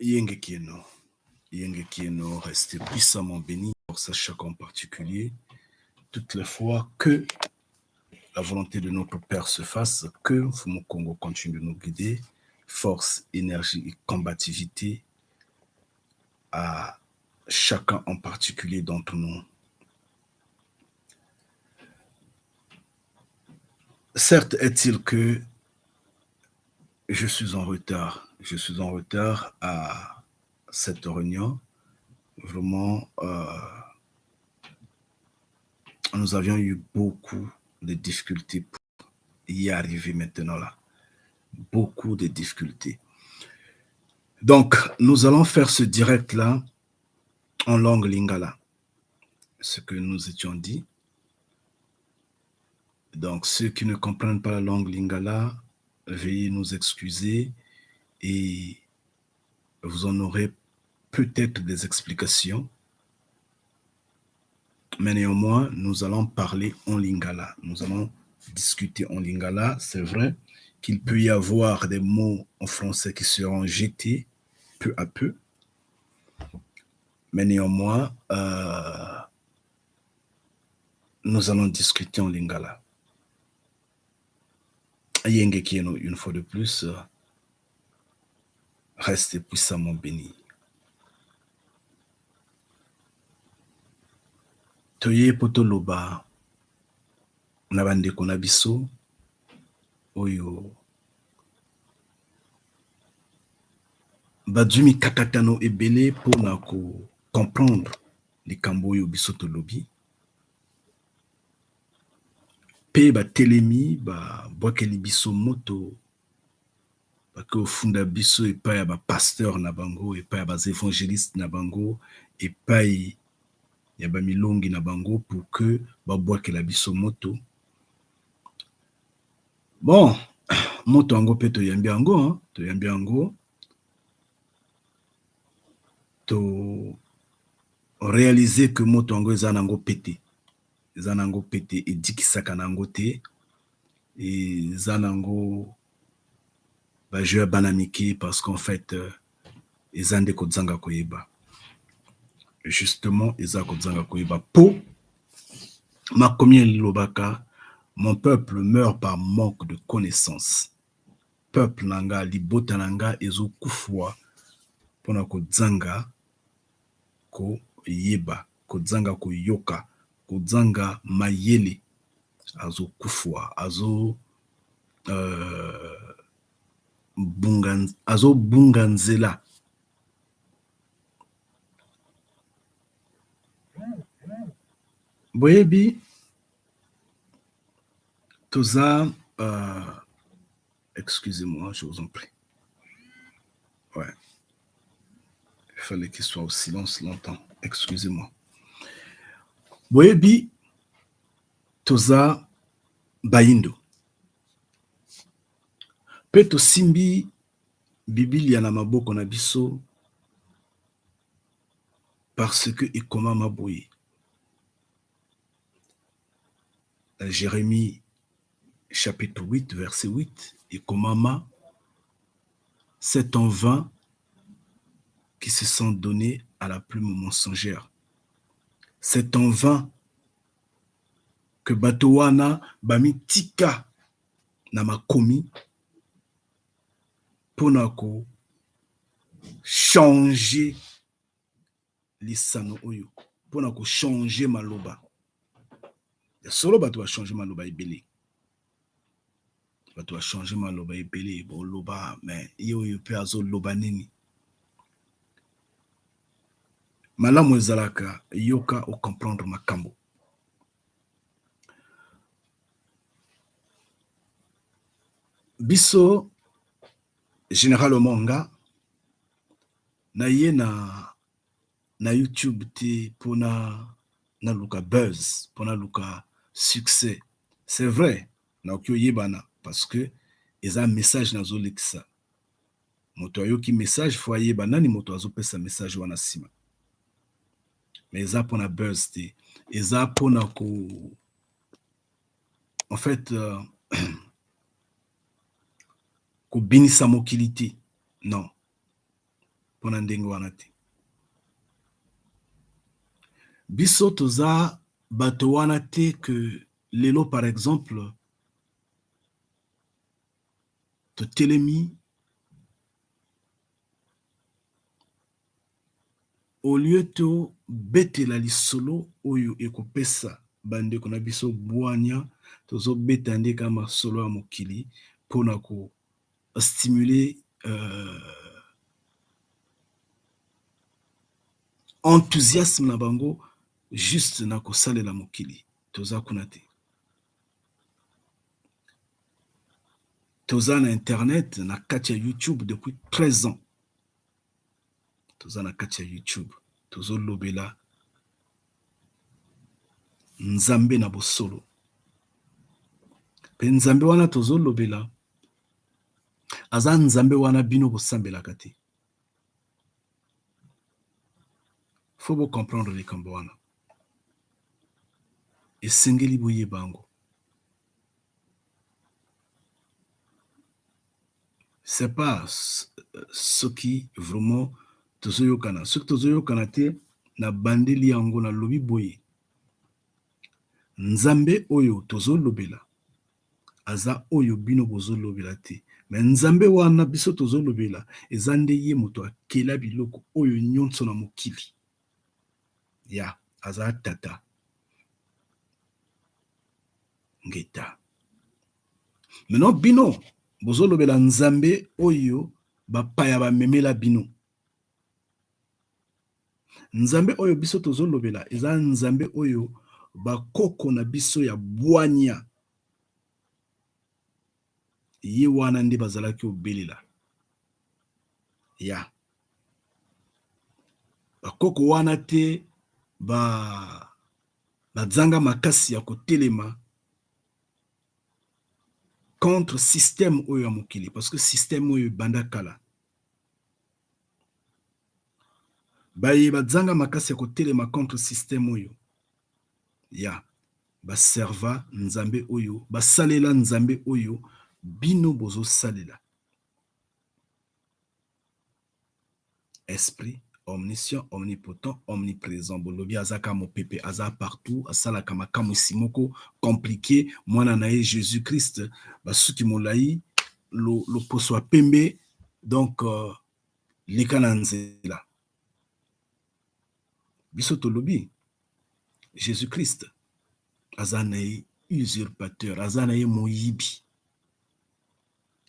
Yenge Kieno, Yenge Kieno, restez puissamment bénis pour ça chaque en particulier. Toutes les fois que la volonté de notre Père se fasse, que Mfumu Congo continue de nous guider, force, énergie et combativité à chacun en particulier d'entre nous. Certes est-il que je suis en retard. Je suis en retard à cette réunion. Vraiment, nous avions eu beaucoup de difficultés pour y arriver maintenant là. Beaucoup de difficultés. Donc, nous allons faire ce direct-là en langue lingala. Ce que nous étions dit. Donc, ceux qui ne comprennent pas la langue lingala, veuillez nous excuser et vous en aurez peut-être des explications. Mais néanmoins, nous allons parler en lingala. Nous allons discuter en lingala. C'est vrai qu'il peut y avoir des mots en français qui seront jetés peu à peu. Mais néanmoins, nous allons discuter en lingala. Yenge Kieno, une fois de plus, restez puissamment bénis. Toye po toloba na bandeko na biso oyo bazwi mikakatano ebele mpona ko comprendre likambo oyo biso tolobi mpe batelemi babwakeli biso moto, bake kofunda biso epai ya ba pasteur na bango, epai ya ba evangeliste na bango, epai ya ba milongi na bango pour que babwakela biso moto. Bon, moto yango mpe toyambi yango, hein, toyambi yango, to réaliser que moto yango eza nango pete, eza nango pete, edikisaka nango te, eza nango ba jeu ya bana mike parce qu'en fait eza nde kozanga koyeba. Justement, eza kozanga koyeba po makomi elobaka mon peuple meurt par manque de connaissance. Peuple na nga, libota na nga ezokufwa mpona kozanga koyeba, kozanga koyoka, kozanga mayele, azokufwa, azo bunga, azobunga nzela. Boyebi toza excusez-moi, je vous en prie. Ouais. Il fallait qu'il soit au silence longtemps. Excusez-moi. Boyebi toza bayindo mpe tosimbi Bibilia na maboko na biso parce que ekomama boye. Jérémie chapitre 8 verset 8 ekomama c'est en vain qui se sont donnés à la plume mensongère. C'est en vain que bato wana bamitika na makomi mpona ko changer lisano oyo, mpona ko changer maloba. Ya solo bato ba changer maloba ebele, bato ba changer maloba ebele, boloba mais ye oyo mpe azoloba nini? Malamu ezalaka yoka o comprendre makambo. Biso généralement nga na ye na YouTube te mpona naluka buzz, mpona luka succès. C'est vrai, nakoki oyebana parce que eza message nazolekisa. Moto ayoki message fo ayeba nani moto azopesa message wana nsima. Mais eza mpona buzz te, eza mpona ko en fait kobinisa mokili te, non. Pona ndenge wana te. Biso toza bato wana te que lelo par exemple totelemi au lieu tobetela lisolo oyo ekopesa bandeko na biso bwanya, tozobeta nde kaka masolo ya mokili mpona ko stimuler enthousiasme na bango juste na kosalela mokili. Toza kuna te. Toza na internet na kati ya YouTube depuis 13 ans. Toza na kati ya YouTube tozolobela Nzambe na bosolo. Pe Nzambe wana tozolobela aza Nzambe wana bino bosambelaka te. Faut bo comprendre likambo wana. Esengeli boyeba yango. C'est pas soki vraiment tozoyokana. Soki tozoyokana te, nabandeli yango nalobi boye. Nzambe oyo tozolobela aza oyo bino bozolobela te. Mais Nzambe wana biso tozolobela eza nde ye moto akela biloko oyo nyonso na mokili. Ya, aza tata. Ngeta. Maintenant bino bozolobela Nzambe oyo bapaya bamemela bino. Nzambe oyo biso tozolobela eza Nzambe oyo bakoko na biso ya bwanya ye wana nde bazalaki obelela. Ya bakoko wana te ba bazanga makasi ya kotelema contre système oyo ya mokili, parce que système oyo ebanda kala. Baye bazanga makasi ya kotelema contre système oyo ya baserva Nzambe oyo, basalela Nzambe oyo bino bozosalela. Esprit omniscient, omnipotent, omniprésent. Bolobi azaka mopepe, aza partout, asalaka makamwisi moko compliqué. Mwana na ye Jésus Christ, basuki molai, loposo ya pembe, donc leka na nzela. Biso tolobi Jésus Christ aza na ye usurpateur, aza na ye moyibi.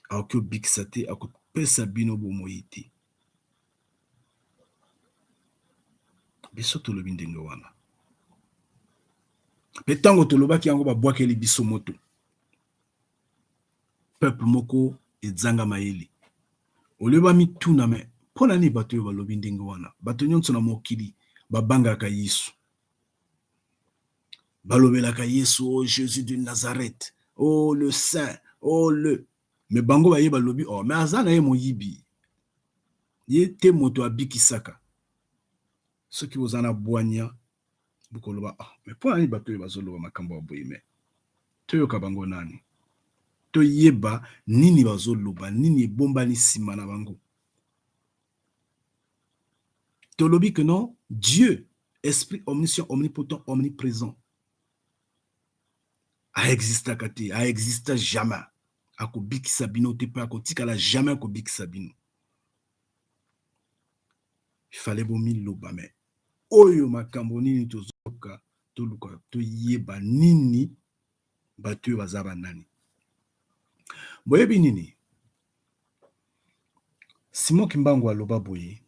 Akoki obikisa te, akopesa bino bomoi te. Biso tolobi ndenge wana. Pe ntango tolobaki yango babwakeli biso moto. Peuple moko ezanga mayele. Au lieu bamituna me mpo na nini bato oyo balobi ndenge wana? Bato nyonso na mokili babangaka Yesu. Balobelaka Yesu, oh Jésus de Nazareth, oh le saint, oh le. Mais bango baye balobi, oh mais aza na ye moyibi. Ye te moto abikisaka. Soki boza na bwanya, bokoloba, ah, mais mpo na nini bato oyo bazoloba makambo ya boye? Me toyoka bango nani? Toyeba nini bazoloba, nini ebombani nsima na bango. Tolobi que non, Dieu, esprit omniscient, omnipotent, omniprésent, aexistaka te, aexista jamais. Akobikisa bino te pe akotikala jamais akobikisa bino. Il fallait bomiloba mais oyo makambo nini tozoka, toluka toyeba nini bato oyo baza banani. Boyebi nini? Simon Kimbangu aloba boye,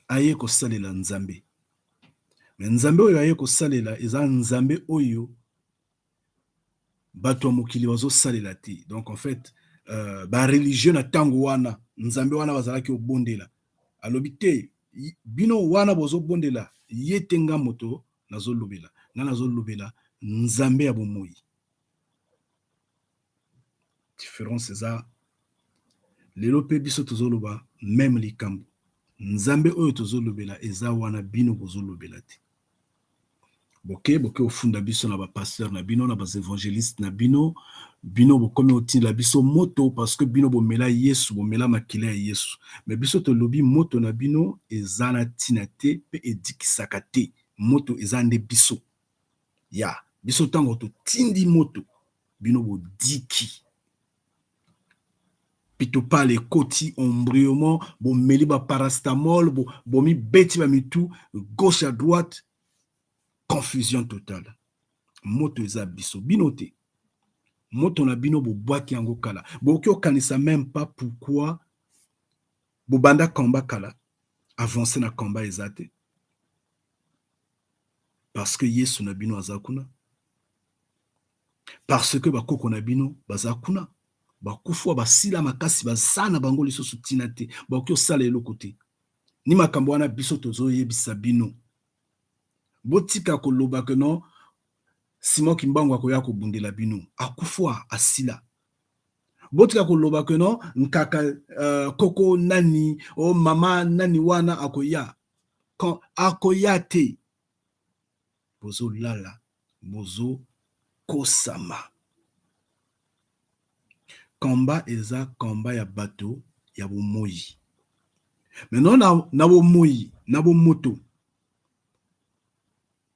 aye kosalela Nzambe. Mais Nzambe oyo aye kosalela eza Nzambe oyo bato ya mokili bazosalela te. Donc en fait, ba religieux na tango wana, Nzambe wana bazalaki obondela. Alobi te, bino wana bozobondela, ye te nga moto nazolobela. Nga nazolobela Nzambe ya bomoi. Différence eza lelo pe biso tozoloba même likambo. Nzambe oyo tozolobela eza wana bino bozolobela te. Boke boke ofunda biso na bapasteur na bino, na baévangéliste na bino. Bino bokomi otindela biso moto parce que bino bomela Yesu, bomela makila ya Yesu. Mais biso tolobi moto na bino eza na ntina te mpe edikisaka te. Moto eza nde biso ya biso. Ntango totindi moto, bino bodiki pitopale, ekoti embrouillement, bomeli baparacétamol, bomibeti bamitu gauche à droite, confusion totale. Moto eza biso, bino te. Moto na bino bobwaki yango kala. Bokoki okanisa même pas pourquoi bobanda combat kala, avance na combat eza te, parce que Yesu na bino aza kuna, parce que bakoko na bino baza kuna, bakufa, basila makasi, baza na bango lisusu ntina te, bakoki osala eloko te. Ni makambo wana biso tozoyebisa bino, botika koloba ke non, Simon Kimbangu akoya kobundela bino. Akufa, asila. Botika koloba ke non, nkaka koko nani o mama nani wana akoya. Akoya te. Bozolala, bozokosama. Combat eza combat ya bato ya bomoi. Maintenant na bomoi na bomoto,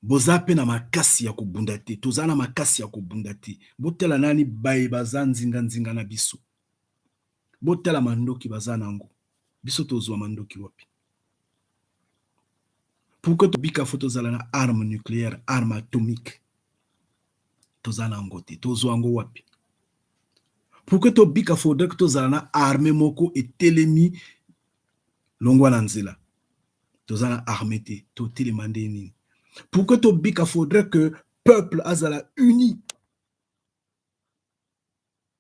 boza mpe na makasi ya kobunda te. Toza na makasi ya kobunda te. Botala nani baye baza nzinga-nzinga na biso. Botala mandoki baza nango. Biso tozwa mandoki wapi? Pourquoi tobika, faut tozala na arme nucléaire, arme atomique. Toza na yango te. Tozwa yango wapi? Pourquoi tobika, faudrait que tozala na arme moko etelemi longwa na nzela. Toza na arme te. Totelema nde nini? Pourquoi tobika, faudrait que peuple azala uni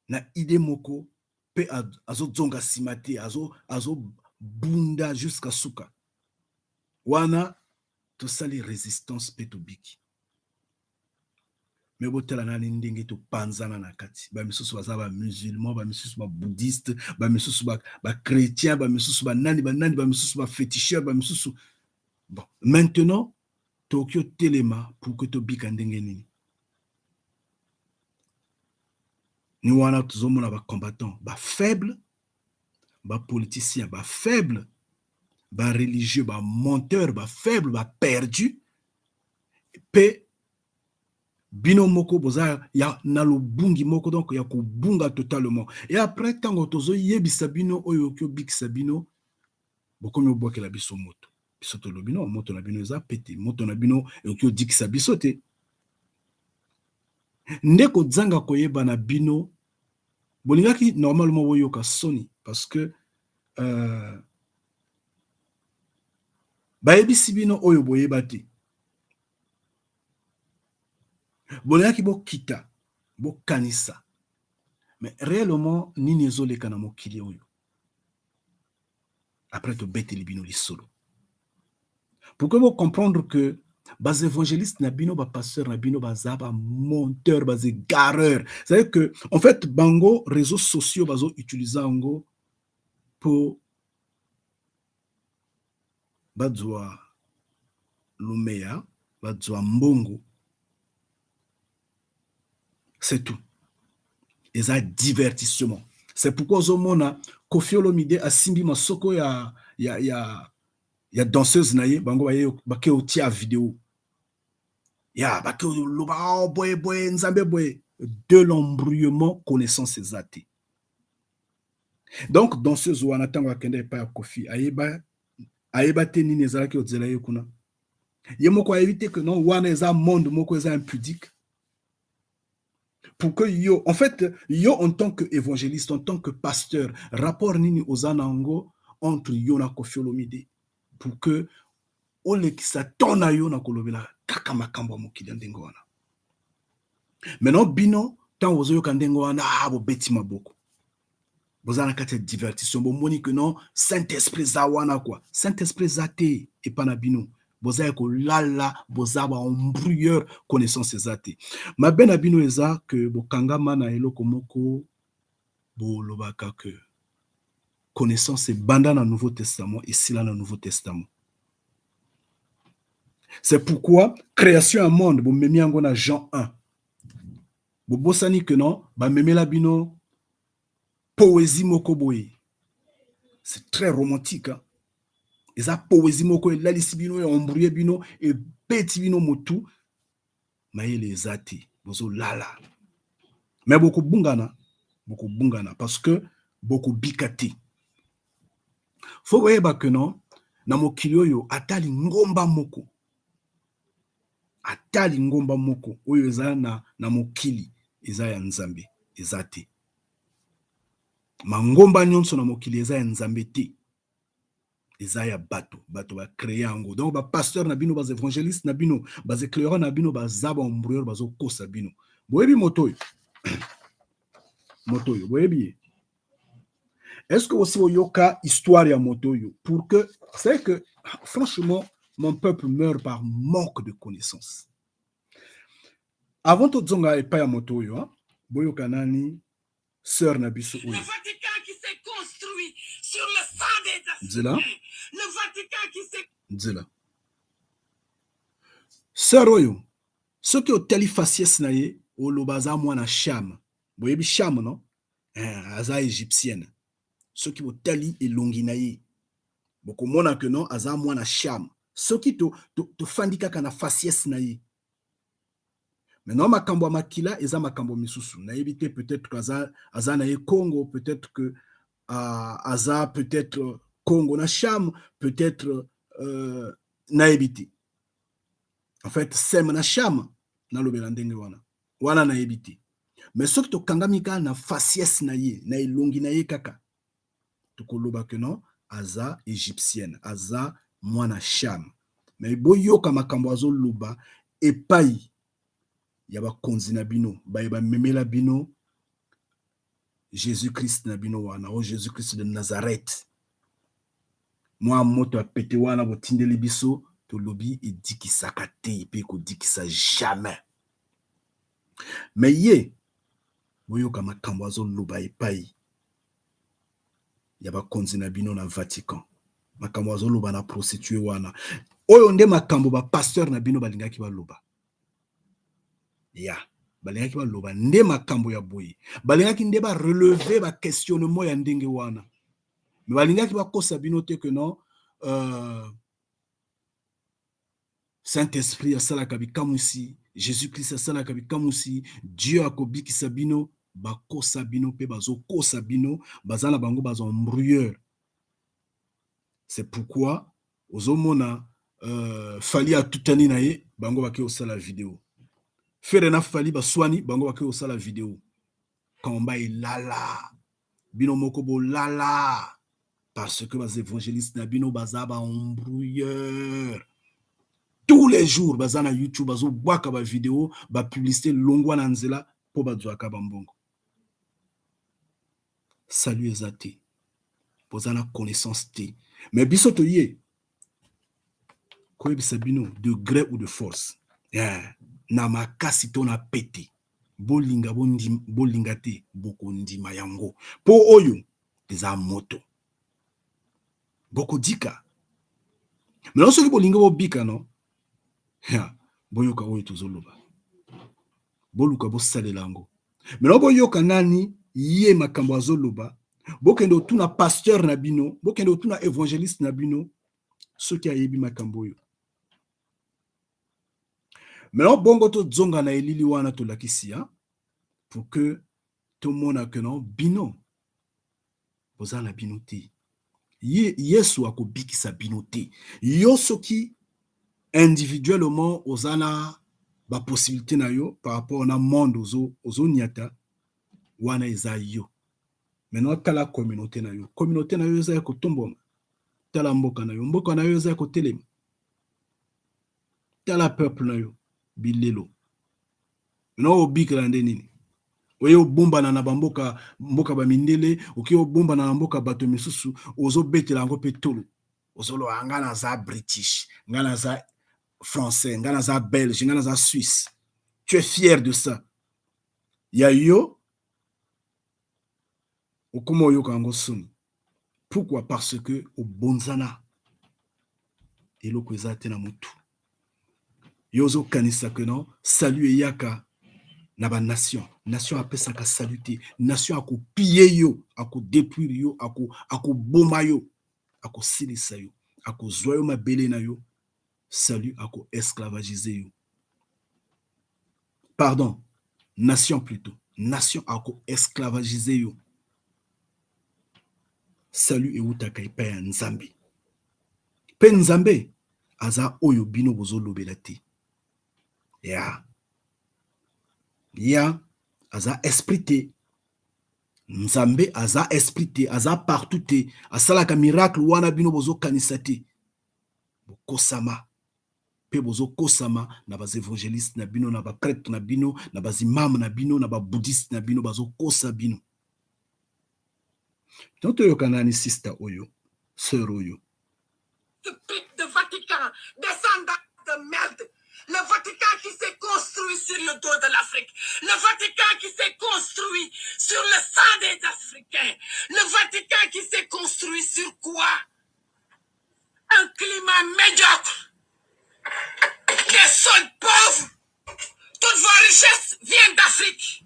na idée moko mpe azozonga nsima te, azobunda jusqu'à suka wana, tosali résistance mpe tobiki. Mais botala nani ndenge topanzana na kati. Bamisusu baza bamusulman, bamisusu babouddhiste, bamisusu bachrétien, bamisusu banani banani, bamisusu baféticheur, bamisusu. Bon, maintenant tokoki otelema pour que tobika ndenge nini? Ni wana tozomona bacombattant bafaible, bapoliticien bafaible, bareligieux bamonteur bafaible, baperdu. Mpe bino moko boza ya na lobungi moko, donc ya kobunga totalement. Et après, ntango tozoyebisa bino oyo okoki obikisa bino, bokomi obwakela biso moto. Biso tolobi no, moto na bino eza pete, moto na bino ekoki odikisa biso te. Nde kozanga koyeba na bino, bolingaki normalement boyoka soni parce que bayebisi bino oyo boyeba te. Bolingaki bokita, bokanisa mais réellement nini ezoleka na mokili oyo. Après tobeteli bino lisolo pour que bocomprendre que baévangéliste na bino, bapasteur na bino baza bamonteur, baégareur. C'est-à-dire que en fait bango réseaux sociaux bazoutilize yango mpo bazwa lumeya, bazwa mbongo, c'est tout. Eza divertissement. C'est pourquoi ozomona Koffi Olomide asimbi masoko ya danseuse na ye. Bango bake otia video ya bake oloba: "Oh, boye boye, Nzambe boye." De l'embrouillement, connaissance eza te. Donc danseuse wana, ntango akende epai ya Koffi, ayeba te nini ezalaki ozela ye kuna. Ye moko ayebi te que non, wana eza monde moko eza impudique. Pour que yo, en fait, yo en tant que évangéliste, en tant que pasteur, rapport nini oza na yango entre yo na Koffi Olomide pour que olekisa temps na yo na kolobela kaka makambo ya mokili ya ndenge wana? Maintenant bino, ntango ozoyoka ndenge wana, ah, bobeti maboko, boza na kati ya divertition. Bomoni que non, Saint Esprit eza wana quoi. Saint Esprit eza te epa na bino. Boza ya kolala, boza baembrouilleur, connaissance eza te. Mabe na bino eza ke bokangama na eloko moko. Bolobaka ke connaissance ebanda na Nouveau Testament, esila na Nouveau Testament. C'est pourquoi création ya monde bomemi yango na Jean 1. Bobosani que non, bamemela bino poésie moko boye. C'est très romantique, hein? Eza poésie moko elalisi bino, embrouille bino, ebeti bino motu, mayele eza te, bozolala. Mais bokobungana, bokobungana parce que bokobika te. Faut boyeba que non, na mokili oyo ata lingomba moko, ata lingomba moko oyo eza na mokili eza ya Nzambe eza te. Mangomba nyonso na mokili eza ya Nzambe te, eza ya bato. Bato bacréer yango. Donc bapasteur na bino, baévangéliste na bino, baéclaireur na bino baza baembrouilleur, bazokosa bino. Boyebi moto oyo? Moto oyo boyebi ye? Est ce que aussi oyoka histoire ya moto oyo? Pour que c'est que franchement, mon peuple meurt par manque de connaissance. Avant tozonga epai ya moto oyo, boyoka nani sœur na biso oyo. Le Vatican qui s'est construit sur le sang des Nzela. Africains. Le Vatican qui s'est Nzela. Sœur oyo, soki otali faciès na ye, oloba aza mwana Cham. Boyebi Cham, non? Eh, aza égyptienne. Soki botali elongi na ye, bokomona que non, aza mwana Cham. Soki tofandi to kaka na faciès na ye. Maintenant, makambo ya makila eza makambo misusu, nayebi te. Peut-être que aza na ye Congo, peut-être que aza peut-être Congo na Cham, peut-être nayebi te. En fait, Sem na Cham, nalobela ndenge wana wana, nayebi te. Mais soki tokangami kaka na faciès na ye, na elongi na ye kaka, tokoloba que non, aza égyptienne, aza mwana Cham. Mais boyoka makambo azoloba epai ya bakonzi na bino, baye bamemela bino Jésus Christ na bino wana, o Jésus Christ de Nazareth, mwa moto ya pete wana botindeli biso. Tolobi edikisaka te mpe ekodikisa jamais. Mais ye, boyoka makambo azoloba epai ya bakonzi na bino na Vatican, makambo azoloba na prostituée wana. Oyo nde makambo bapasteur na bino balingaki baloba. Ya balingaki baloba nde makambo ya boye, balingaki nde barelever baquestionnement ya ndenge wana. Mais balingaki bakosa bino te que non, Saint Esprit asalaka bikamwisi, Jésus Christ asalaka bikamwisi, Dieu akobikisa bino. Bakosa bino mpe bazokosa bino. Baza na bango baza embrouilleur. C'est pourquoi ozomona Fally atutani na ye, bango bake kosala video. Ferre na Fally baswani, bango bake kosala video. Kamba elala bino moko, bolala, parce que baévangéliste na bino baza baembrouilleur. Tous les jours baza na YouTube, bazobwaka bavideo, bapublicité, longwa na nzela mpo bazwaka bambongo. Salut eza te, boza na connaissance te. Mais biso toye koyebisa bino de gré ou de force, yeah. Na makasi to na pete, bolinga bolinga te, bokondima yango, mpo oyo eza moto bokodika. Maintenant, soki bolingi bobika, no, boyoka oyo tozoloba, boluka bosalela yango. Maintenant, boyoka nani ye makambo azoloba. Bokende otuna pasteur na bino, bokende otuna évangéliste na bino soki ayebi makambo oyo. Maintenant, bongo tozonga na elili wana tolakisi ya pour que tomona que non, bino boza na bino te. Ye Yesu akobikisa bino te. Yo soki individuellement oza na bapossibilité na yo par rapport na monde ozoniata wana, eza yo. Maintenant, tala communauté na yo. Communauté na yo eza ya kotombwama? Tala mboka na yo. Mboka na yo eza ya kotelema? Tala peuple na yo, bilelo. Maintenant, obikela nde nini? Oye obombana na bamboka, mboka bamindele, okoki obombana na mboka bato misusu, ozobetela yango mpe tolo, ozoloba: "Nga naza british, nga naza français, nga naza belge, nga naza suisse." Tu es fier de ça. Ya yo okóma oyoka yango soni. Pourquoi? Parce que obonzana, eloko eza te na motu. Yo ozokanisa que non, salut eyaka na banation. Nation apesaka salut te. Nation akopiller yo, akodétruire yo, akoboma yo, akosilisa yo, akozwa yo mabele na yo. Salut akoesclavagiser yo, pardon, nation plutôt, nation akoesclavagiser yo. Salut eutaka epai ya Nzambe, mpe Nzambe aza oyo bino bozolobela te. Ya ya aza esprit te. Nzambe aza esprit te, aza partout te, asalaka miracle wana bino bozokanisa te. Bokosama mpe bozokosama na baévangéliste na bino, na baprêtre na bino, na bazimame na bino, na babouddhiste na bino. Bazokosa bino. To toyoka nani, sister oyo, sœur oyo. De Vatican, descendant de merde. Le Vatican qui s'est construit sur le dos de l'Afrique. Le Vatican qui s'est construit sur le sang des Africains. Le Vatican qui s'est construit sur quoi? Un climat médiocre. Des sols pauvres. Toute vos richesses viennent d'Afrique.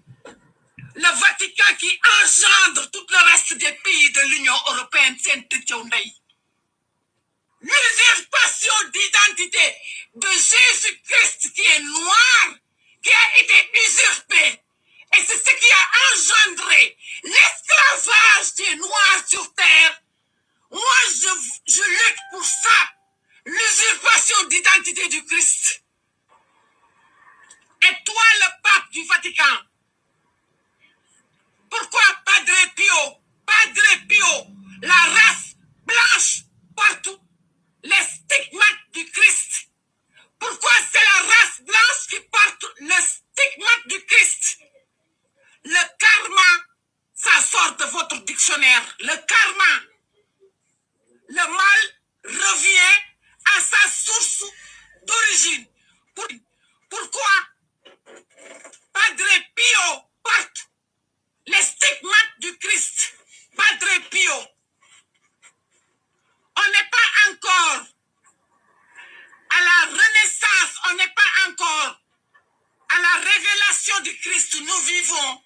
Le Vatican qui engendre tout le reste des pays de l'Union européenne, c'est l'usurpation d'identité de Jésus-Christ qui est noir, qui a été usurpé. Et c'est ce qui a engendré l'esclavage des Noirs sur terre. Moi, je lutte pour ça. L'usurpation d'identité du Christ. Et toi, le pape du Vatican, pourquoi Padre Pio, la race blanche partout, les stigmates du Christ? Pourquoi c'est la race blanche qui porte le stigmate du Christ? Le karma, ça sort de votre dictionnaire. Le karma, le mal revient à sa source d'origine. Pourquoi Padre Pio porte les stigmates du Christ? Padre Pio. On n'est pas encore à la renaissance, on n'est pas encore à la révélation du Christ. Nous vivons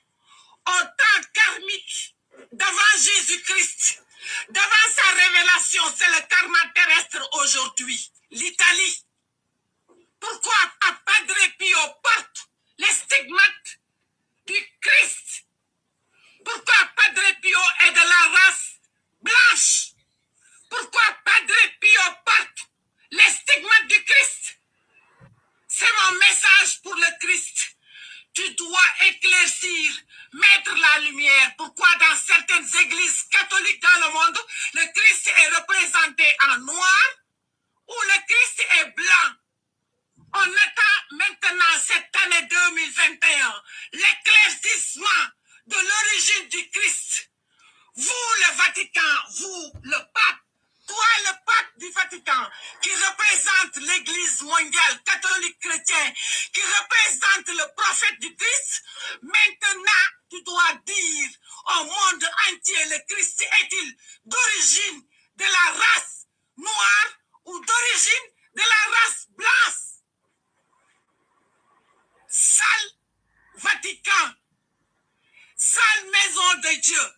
au temps karmique d'avant Jésus-Christ. Devant sa révélation, c'est le karma terrestre aujourd'hui. L'Italie. Pourquoi à Padre Pio porte les stigmates du Christ? Pourquoi Padre Pio est de la race blanche? Pourquoi Padre Pio porte les stigmates du Christ? C'est mon message pour le Christ. Tu dois éclaircir, mettre la lumière. Pourquoi dans certaines églises catholiques dans le monde, le Christ est représenté en noir ou le Christ est blanc? On attend maintenant cette année 2021 l'éclaircissement de l'origine du Christ. Vous, le Vatican, vous, le pape, toi, le pape du Vatican, qui représente l'Église mondiale catholique chrétienne, qui représente le prophète du Christ, maintenant, tu dois dire au monde entier, le Christ est-il d'origine de la race noire ou d'origine de la race blanche? Sale Vatican, sale maison de Dieu,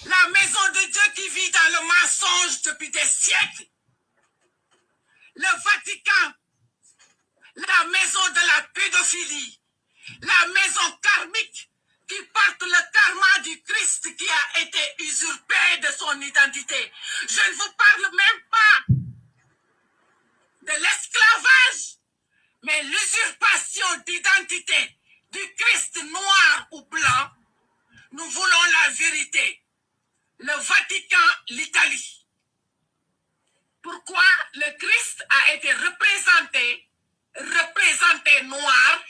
la maison de Dieu qui vit dans le mensonge depuis des siècles. Le Vatican, la maison de la pédophilie, la maison karmique qui porte le karma du Christ qui a été usurpé de son identité. Je ne vous parle même pas de l'esclavage, mais l'usurpation d'identité du Christ noir ou blanc. Nous voulons la vérité. Le Vatican, l'Italie. Pourquoi le Christ a été représenté noir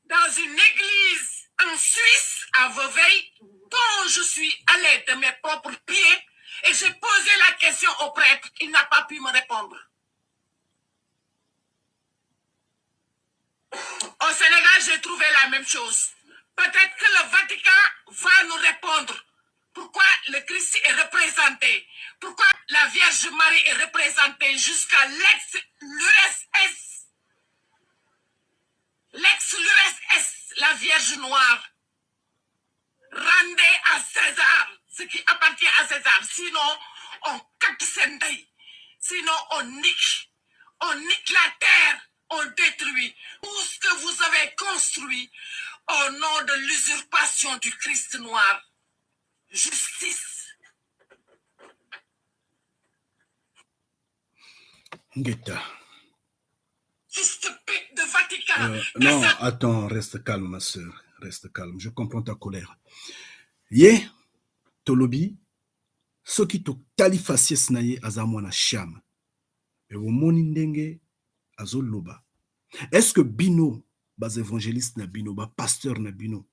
dans une église en Suisse, à Vevey, dont je suis allée de mes propres pieds et j'ai posé la question au prêtre. Il n'a pas pu me répondre. Au Sénégal, j'ai trouvé la même chose. Peut-être que le Vatican va nous répondre. Pourquoi le Christ est représenté? Pourquoi la Vierge Marie est représentée jusqu'à l'ex-l'URSS? L'ex-l'URSS, la Vierge Noire. Rendez à César ce qui appartient à César. Sinon, on capte Sendai. Sinon, on nique. On nique la terre. On détruit tout ce que vous avez construit au nom de l'usurpation du Christ noir. Justice. Ngeta. Juste de Vatican. Non, attends, reste calme, ma soeur. Reste calme. Je comprends ta colère. Ye, tolobi, soki totali faciès na ye aza mwana Cham. Mais bomoni ndenge azoloba. Est-ce que bino, bas évangélistes na bino, ba pasteur na bino,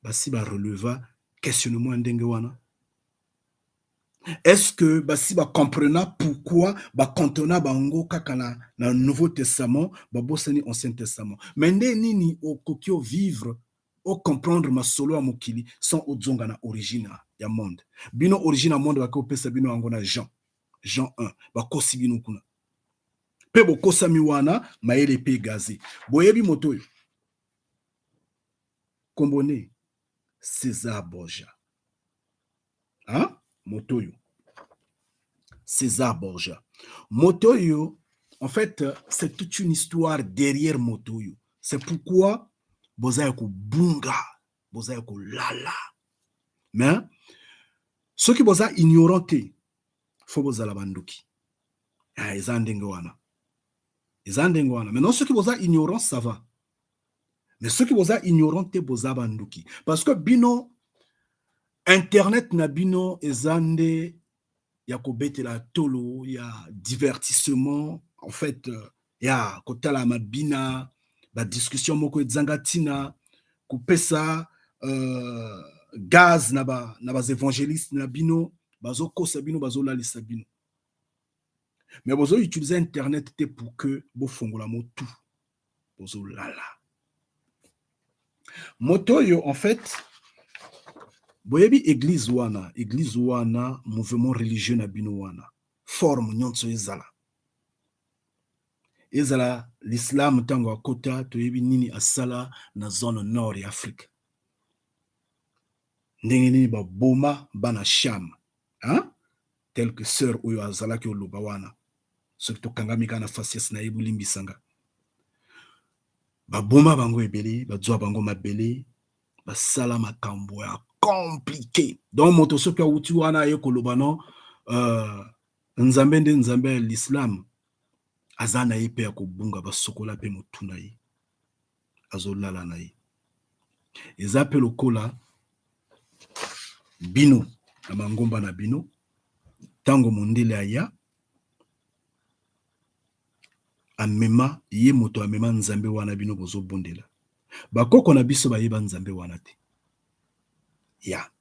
basi ba releva questionnement ndenge wana? Est-ce que basi ba comprena pourquoi ba cantonna bango kaka na Nouveau Testament, babosani Ancien Testament? Mais nde nini okoki vivre, o comprendre masolo ya mokili sans ozonga na origine ya monde? Bino origine ya monde baki opesa bino yango na Jean 1, bakosi bino kuna. Pe bokosami wana mayele pe gaze. Boyebi moto oyo kombone César Borgia. Hein? Moto oyo César Borgia. Moto oyo, en fait, c'est toute une histoire derrière moto oyo. C'est pourquoi boza ya kobunga, boza ya kolala. Mais soki boza ignorant te, faut bozala bandoki. Ah, eza ndenge wana. Eza ndenge wana. Maintenant soki boza ignorant, ça va. Mais soki boza ignorant te, boza bandoki. Parce que bino internet na bino eza nde ya kobetela tolo, ya divertissement, en fait, ya kotala mabina, ba discussion moko ezanga ntina, kopesa gaz na ba évangéliste na bino, bazokosa bino, bazolalisa bino. Mais bozo utiliser internet te pour que bofongola motu, bozolala. Moto oyo, en fait, boyebi église wana, mouvement religieux na bino wana, forme nyonso ezala. Ezala l'islam tango akota, toyebi nini asala na zone nord ya Afrique. Ndenge nini baboma bana Cham, hein? Tel que sœur oyo azalaki oloba wana. Soki tokangami kaka na faciès na ye bolimbisanga. Baboma bango ebele, bazwa bango mabele, basala makambo ya compliqué. Donc moto soki awuti wana aye koloba non, nzambe nde nzambe ya l'islam, aza na ye pe ya kobunga, basokola pe motu na ye, azolala na ye. Eza pe lokola bino na mangomba na bino, tango mondele aya amema ye moto amema nzambe wana bino bozobondela. Bakoko na biso bayeba nzambe wana te. Ya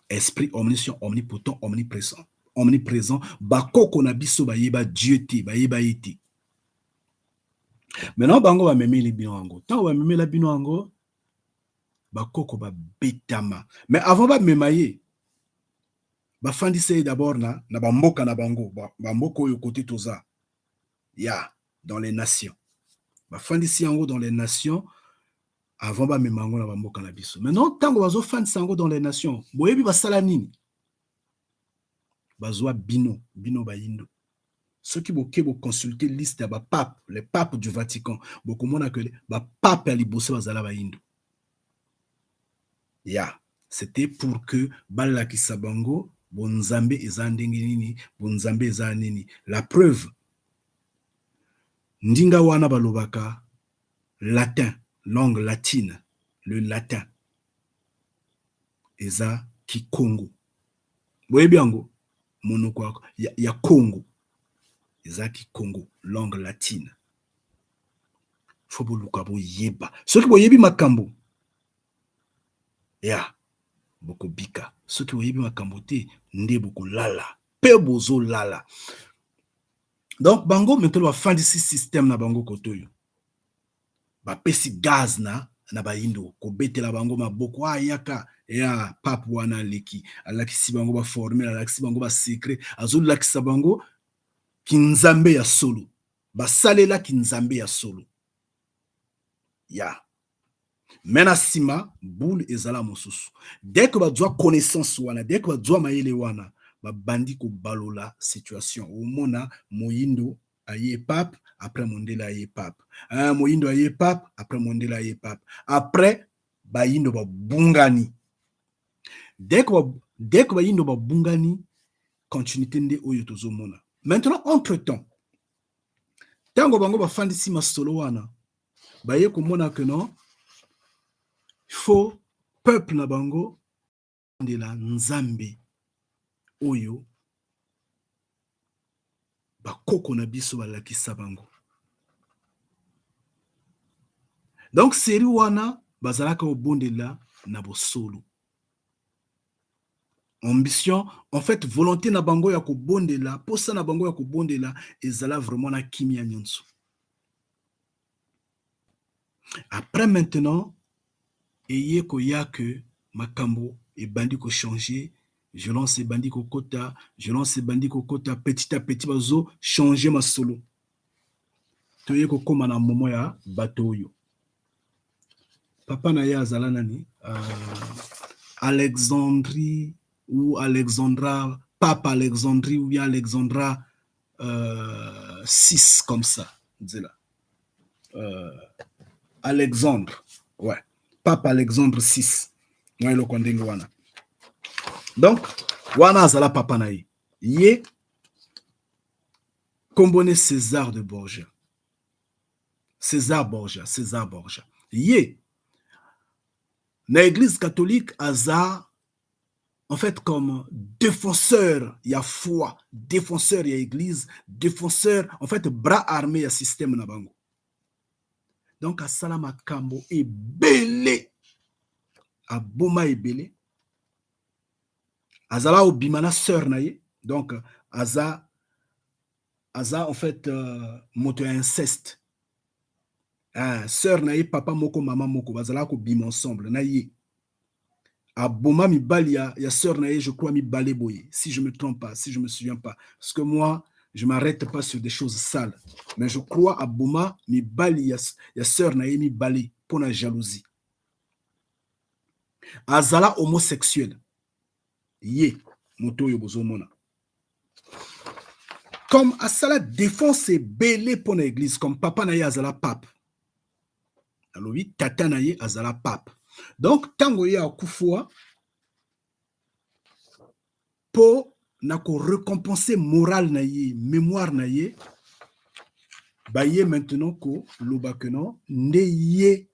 esprit omniscient, omnipotent, omniprésent, omniprésent. Bakoko na biso bayeba Dieu te, bayeba ye te. Maintenant bango bamemeli bino yango. Tango bamemela bino yango, bakoko babetama. Mais avant bamema ye, bafandisa ye d'abord na bamboka na bango, bamboka oyo côté toza. Ya dans les nations. Bafandisi yango dans les nations avant bamema yango na bamboka na biso. Maintenant tango bazofandisa yango dans les nations, boyebi basala nini? Bazwa bino, bino bayindo. Soki boke boconsulter liste ya bapape, les papes du Vatican, bokomona que bapape ya liboso bazala bayindo. Ya, c'était pour que balakisa bango bonzambe eza ndenge nini, bonzambe eza nini. La preuve, ndinga wana balobaka latin, langue latine, le latin eza kikongo. Boyebi yango, monoko ya Congo eza kikongo, langue latine. Faut boluka boyeba. Soki boyebi makambo ya bokobika, soki boyebi makambo te nde bokolala pe bozolala. Donc bango maintenant bafandisi système na bango kotoyo, bapesi gaz na bayindo, kobetela bango maboko, ayaka ya pape wana aleki, alakisi bango ba formule, alakisi bango ba secret, azolakisa bango kinzambe ya solo, basalela kinzambe ya solo. Ya me na nsima boule ezala mosusu. Dès que bazwa connaissance wana, dès que bazwa mayele wana, babandi kobalola situation. Omona moyindo aye pape, après mondele aye pape, moyindo aye pape, après mondele aye pape, après bayindo babungani. Dès que bayindo babungani, continuité nde oyo tozomona maintenant. Entre temps, ntango bango bafandisi masolo wana, baye komona ke non, faut peuple na bango ndela Nzambe oyo bakoko na biso balakisa bango. Donc série wana bazalaka kobondela na bosolo, ambition, en fait volonté na bango ya kobondela, posa na bango ya kobondela ezala vraiment na kimia nyonso. Après maintenant, eye koya ke makambo ebandi kochanger, violence ebandi kokota, violence ebandi kokota petit à petit, bazo changer masolo. Toye kokóma na momo ya bato oyo papa na ye azala nani, Alexandrie ou Alexandra, pape Alexandrie ou bien Alexandra 6 comme ça, nzela Alexandre, ouais, pape Alexandre 6, mwa eloko ndenge wana. Donc wana azala papa na ye, ye kombo ne César de Borgia, César Borgia. César Borgia, ye na Église catholique aza en fait comme défenseur ya foi, défenseur ya Église, défenseur, en fait bras armé ya système na bango. Donc asala makambo ebele, aboma ebele, azala obima na sœur na ye. Donc aza en fait moto ya inceste. Ah, sœur na ye, papa moko, mama moko, bazalaka kobima ensemble na ye. Aboma mibali ya sœur na ye, je crois mibale boye, si je me trompe pas, si je me souviens pas, parce que moi je m'arrête pas sur des choses sales, mais je crois aboma mibali ya sœur na ye mibale mpo na jalousie. Azala homosexuel, ye moto oyo bozomona. Comme asala défense ebele mpo na Église, comme papa na ye azala pape, alobi tata na ye azala pape, donc ntango ye akufwa, mpo na korécompenser morale na ye, mémoire na ye, baye maintenant koloba ke non, nde ye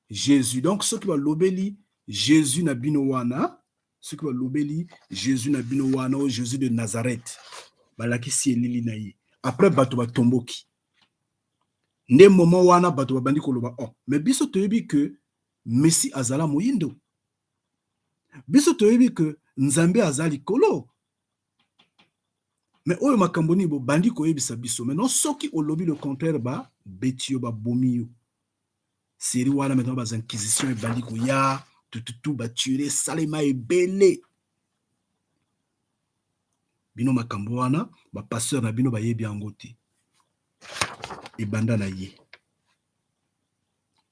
Jésus. Donc soki balobeli Jésus na bino wana, soki balobeli Jésus na bino wana, oyo Jésus de Nazareth, balakisi elili na ye. Après bato batomboki nde moment wana bato babandi koloba: "Oh, mais biso toyebi ke Messi azala moyindo, biso toyebi ke Nzambe aza likolo, mais oyo makambo nini bobandi koyebisa biso maintenant?" Soki olobi le contraire, babeti yo, babomi yo. Série wana maintenant, baza inquisition ebandi koya, tututu, batueries esalema ebele. Bino makambo wana, bapasteur na bino bayebi yango te. Ebanda na ye,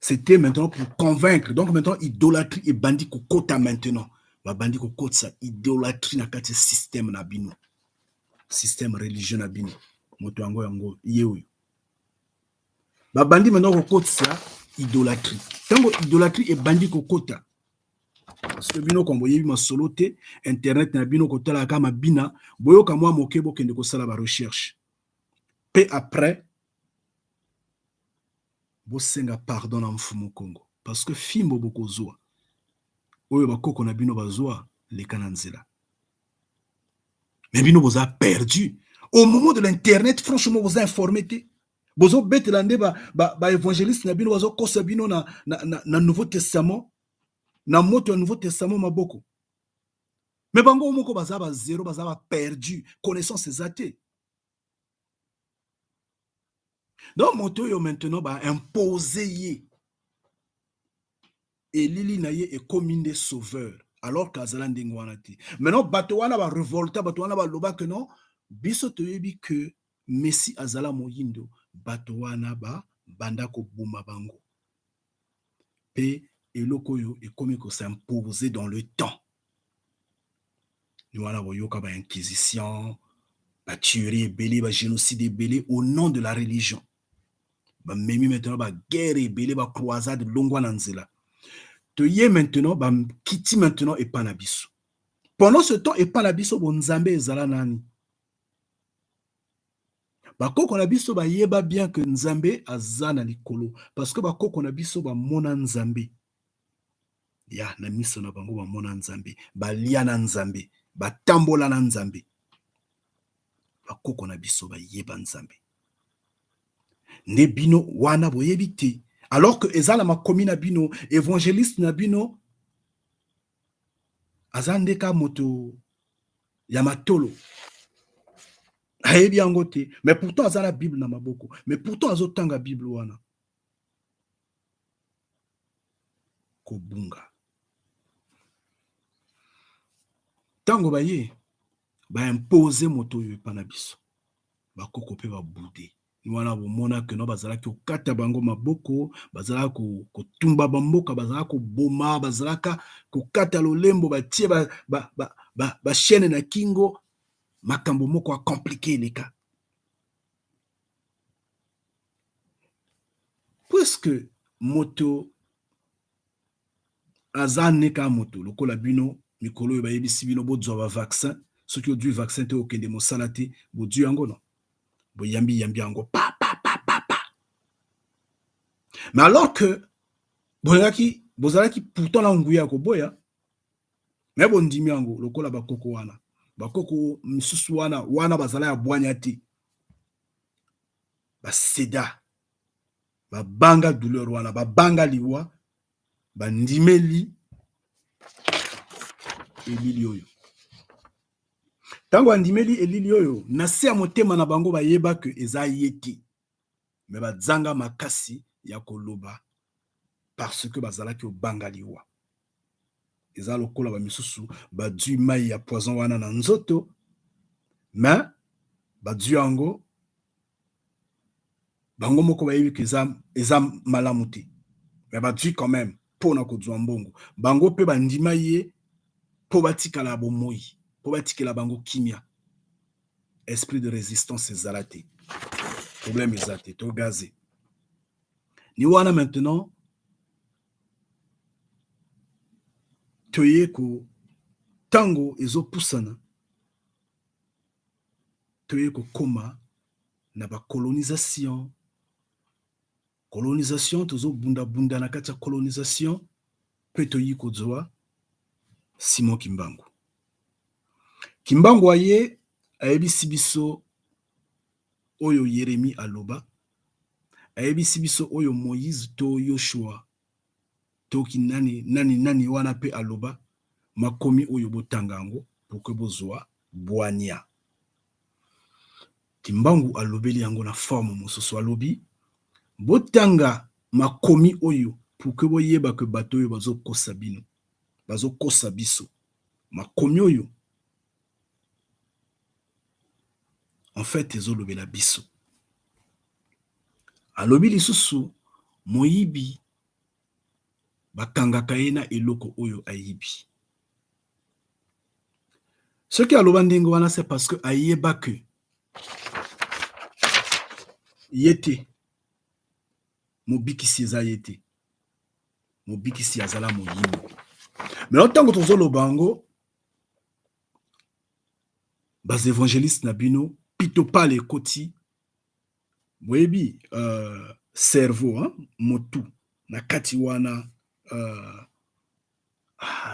c'était maintenant pour convaincre. Donc maintenant idolâtrie ebandi kokota. Maintenant babandi kokotisa idolâtrie na kati ya système na bino, système religieux na bino. Moto yango ye oyo babandi maintenant kokotisa idolâtrie. Ntango idolâtrie ebandi kokota, parce que bino kombo boyebi masolo te, internet na bino kotalaka mabina, boyoka mwa moke, bokende kosala barecherche mpe après bosenga pardon na Mfumu Kongo, parce que fimbo bokozwa oyo bakoko na bino bazwa leka na nzela. Mais bino boza perdu au moment de l'internet. Franchement, boza informé te. Bozobetela nde baévangéliste na bino, bazokosa bino na Nouveau Testament, na moto ya Nouveau Testament maboko. Mais bango moko baza bazéro, baza baperdu, connaissance eza te. Donc moto oyo maintenant baimpose ye elili na ye, ekomi nde sauveur, alors qu'azala ndenge wana te. Maintenant bato wana barevolta, bato wana baloba ke non, biso toyebi ke Messi azala moyindo. Bato wana babanda koboma bango. Mpe eloko oyo ekomi ko s'imposer dans le temps. Ni wana boyoka ba inquisition, ba tuerie ebele, ba génocide ebele au nom de la religion. Bamemi maintenant ba guerre ebele, ba croisade longwa na nzela. Toye maintenant, bakiti maintenant epa na biso. Pendant ce temps, epa na biso bonzambe ezala nani? Bakoko na biso bayeba bien que Nzambe aza na likolo, parce que bakoko na biso bamona Nzambe ya na miso na bango, bamona Nzambe, balia na Nzambe, batambola na Nzambe. Bakoko na biso bayeba Nzambe. Nde bino wana boyebi te, alors que eza na makomi na bino. Évangéliste na bino aza nde ka moto ya matolo, ayebi yango te, mais pourtant aza na Bible na maboko, mais pourtant azotanga Bible wana. Kobunga ntango baye baimpose moto oyo epa na biso, bakoko mpe babude wana bomona que no bazalaki kokata bango maboko, bazalaka kotumba bamboka, bazalaka koboma, bazalaka kokata lolembo, batie bachaîne na kingo, makambo moko ya compliqué eleka. Puisque moto aza neka moto lokola bino, mikolo oyo bayebisi bino bozwa ba vaccin, soki ozwi vaccin te okende mosala te, bozwi yango no boyambi yambi yango pa pa pa pa pa. Mais alors que bolingaki, bozalaki pourtant na nguya ya koboya, mais bondimi yango lokola bakoko wana, bakoko misusu wana wana bazala ya bwanya te, baseda, babanga douleur wana, babanga liwa, bandimeli elili oyo. Ntango andimeli elili oyo, na se ya motema na bango bayeba ke eza ye te, mais bazanga makasi ya koloba parce que bazalaki obanga liwa. Eza lokola bamisusu bazwi mai ya poison wana na nzoto, mais bazwi yango bango moko bayebi ke eza malamu te, mais bazwi quand même mpona kozwa mbongo. Bango mpe bandima ye mpo batikala bomoi, mpo batikela bango kimia. Esprit de résistance ezala te, problème eza te, togaze ni wana. Maintenant toye ko ntango ezopusana, toye kokóma na bacolonisation. Colonisation, tozobundabunda na kati ya colonisation mpe toyi kozwa Simon Kimbangu. Kimbangu aye, ayebisi biso oyo Yeremi aloba, ayebisi biso oyo Moïse to Yoshua toki nani nani nani wana mpe aloba. Makomi oyo botanga yango pour que bozwa bwania. Kimbangu alobeli yango na forme mosusu, alobi botanga makomi oyo pour que boyeba ke bato oyo bazokosa bino, bazokosa biso. Makomi oyo en fait ezolobela biso. Alobi lisusu moyibi bakangaka ye na eloko oyo ayibi. Soki aloba ndenge wana, c'est parce que ayeba ke ye te mobikisi, eza ye te mobikisi, azala moyibi. Mais ntango tozoloba yango, baévangéliste na bino pitopale ekoti. Boyebi cerveau, hein? Motu na kati wana,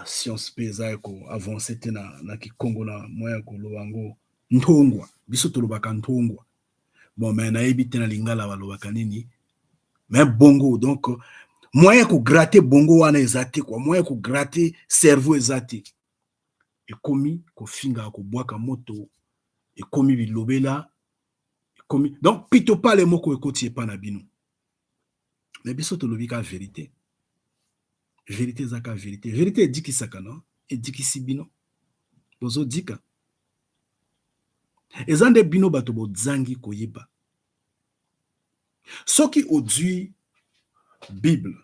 science mpe eza ya koavance te na kikongo na moyen ya koloba yango ntongwa. Biso tolobaka ntongwa, bon, mais nayebi te na lingala balobaka nini. Mais bongo, donc moyen ya kogratter bongo wana eza te quoi, moyen ya kogratter cerveau eza te. Ekomi kofinga, kobwaka moto, ekomi bilobela, ekomi donc pitopale moko ekoti epa na bino. Mais biso tolobi ka vérité. Vérité eza ka vérité. Vérité edikisaka no, edikisi bino, bozodika. Eza nde bino bato bozangi koyeba. Soki ozwi Bible,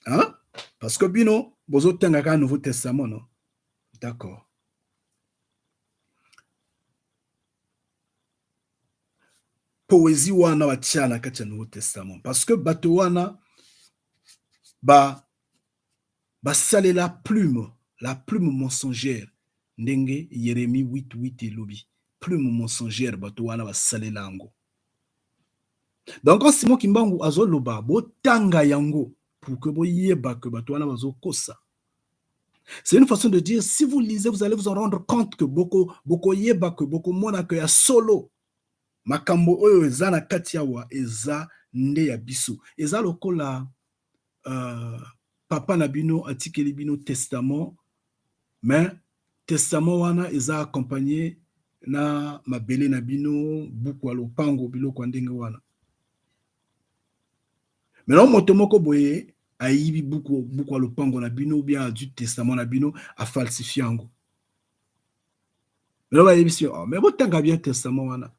Hein? Parce que bino bozotanga kaka Nouveau Testament, non? D'accord. Poésie wana batia na kati ya Nouveau Testament parce que bato wana ba basalela plume, la plume mensongère, ndenge Yeremie 8:8 elobi, plume mensongère, bato wana basalela yango. Donc quand Simon Kimbangu azoloba botanga yango pour que boyeba que bato wana bazokosa, c'est une façon de dire, si vous lisez, vous allez vous en rendre compte que boko bokoyeba que bokomona que ya solo makambo oyo eza na kati awa eza nde ya biso. Eza lokola papa na bino atikeli bino testament, mais testament wana eza accompagné na mabele na bino, buku ya lopango, biloko ya ndenge wana. Maintenant moto moko boye ayibi buku ya lopango na bino ou bien azwi testament na bino, afalsifie yango. Maintenant bayebisi, oh, mais botanga bien testament wana,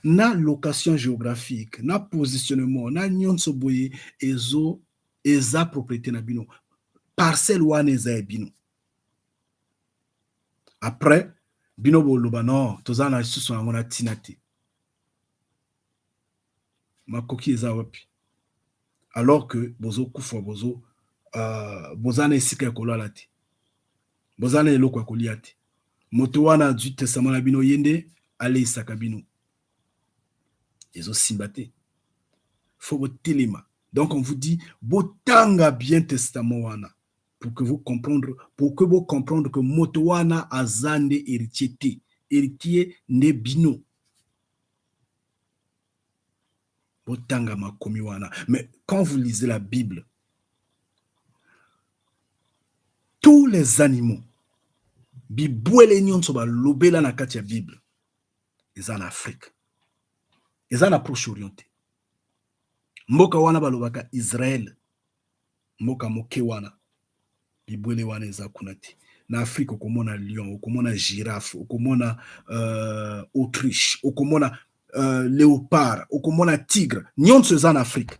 na location géographique, na positionnement, na nyonso boye, ezo eza propriété na bino, parcelle wana eza ya bino. Après bino boloba non, toza na lisusu yango na ntina te, makoki eza wapi, alors que bozokufa, boza na esika ya kolala te, boza na eloko ya kolia te. Moto wana azwi testament na bino, ye nde aleisaka bino. Ezosimba te, faut botelema. Donc on vous dit, botanga bien testament wana pour que vous comprendre, pour que vous comprendre que moto wana aza nde héritier te, héritier nde bino. Botanga makomi wana. Mais quand vous lisez la Bible, tous les animaux, bibwele nyonso balobela na kati ya Bible, eza na Afrique, eza na Proche-Orient te. Mboka wana balobaka Israël, mboka moke wana, bibwele wana eza kuna te. Na Afrique okomona lion, okomona girafe, okomona autruche, okomona léopard, okomona tigre, nyonso eza na Afrique.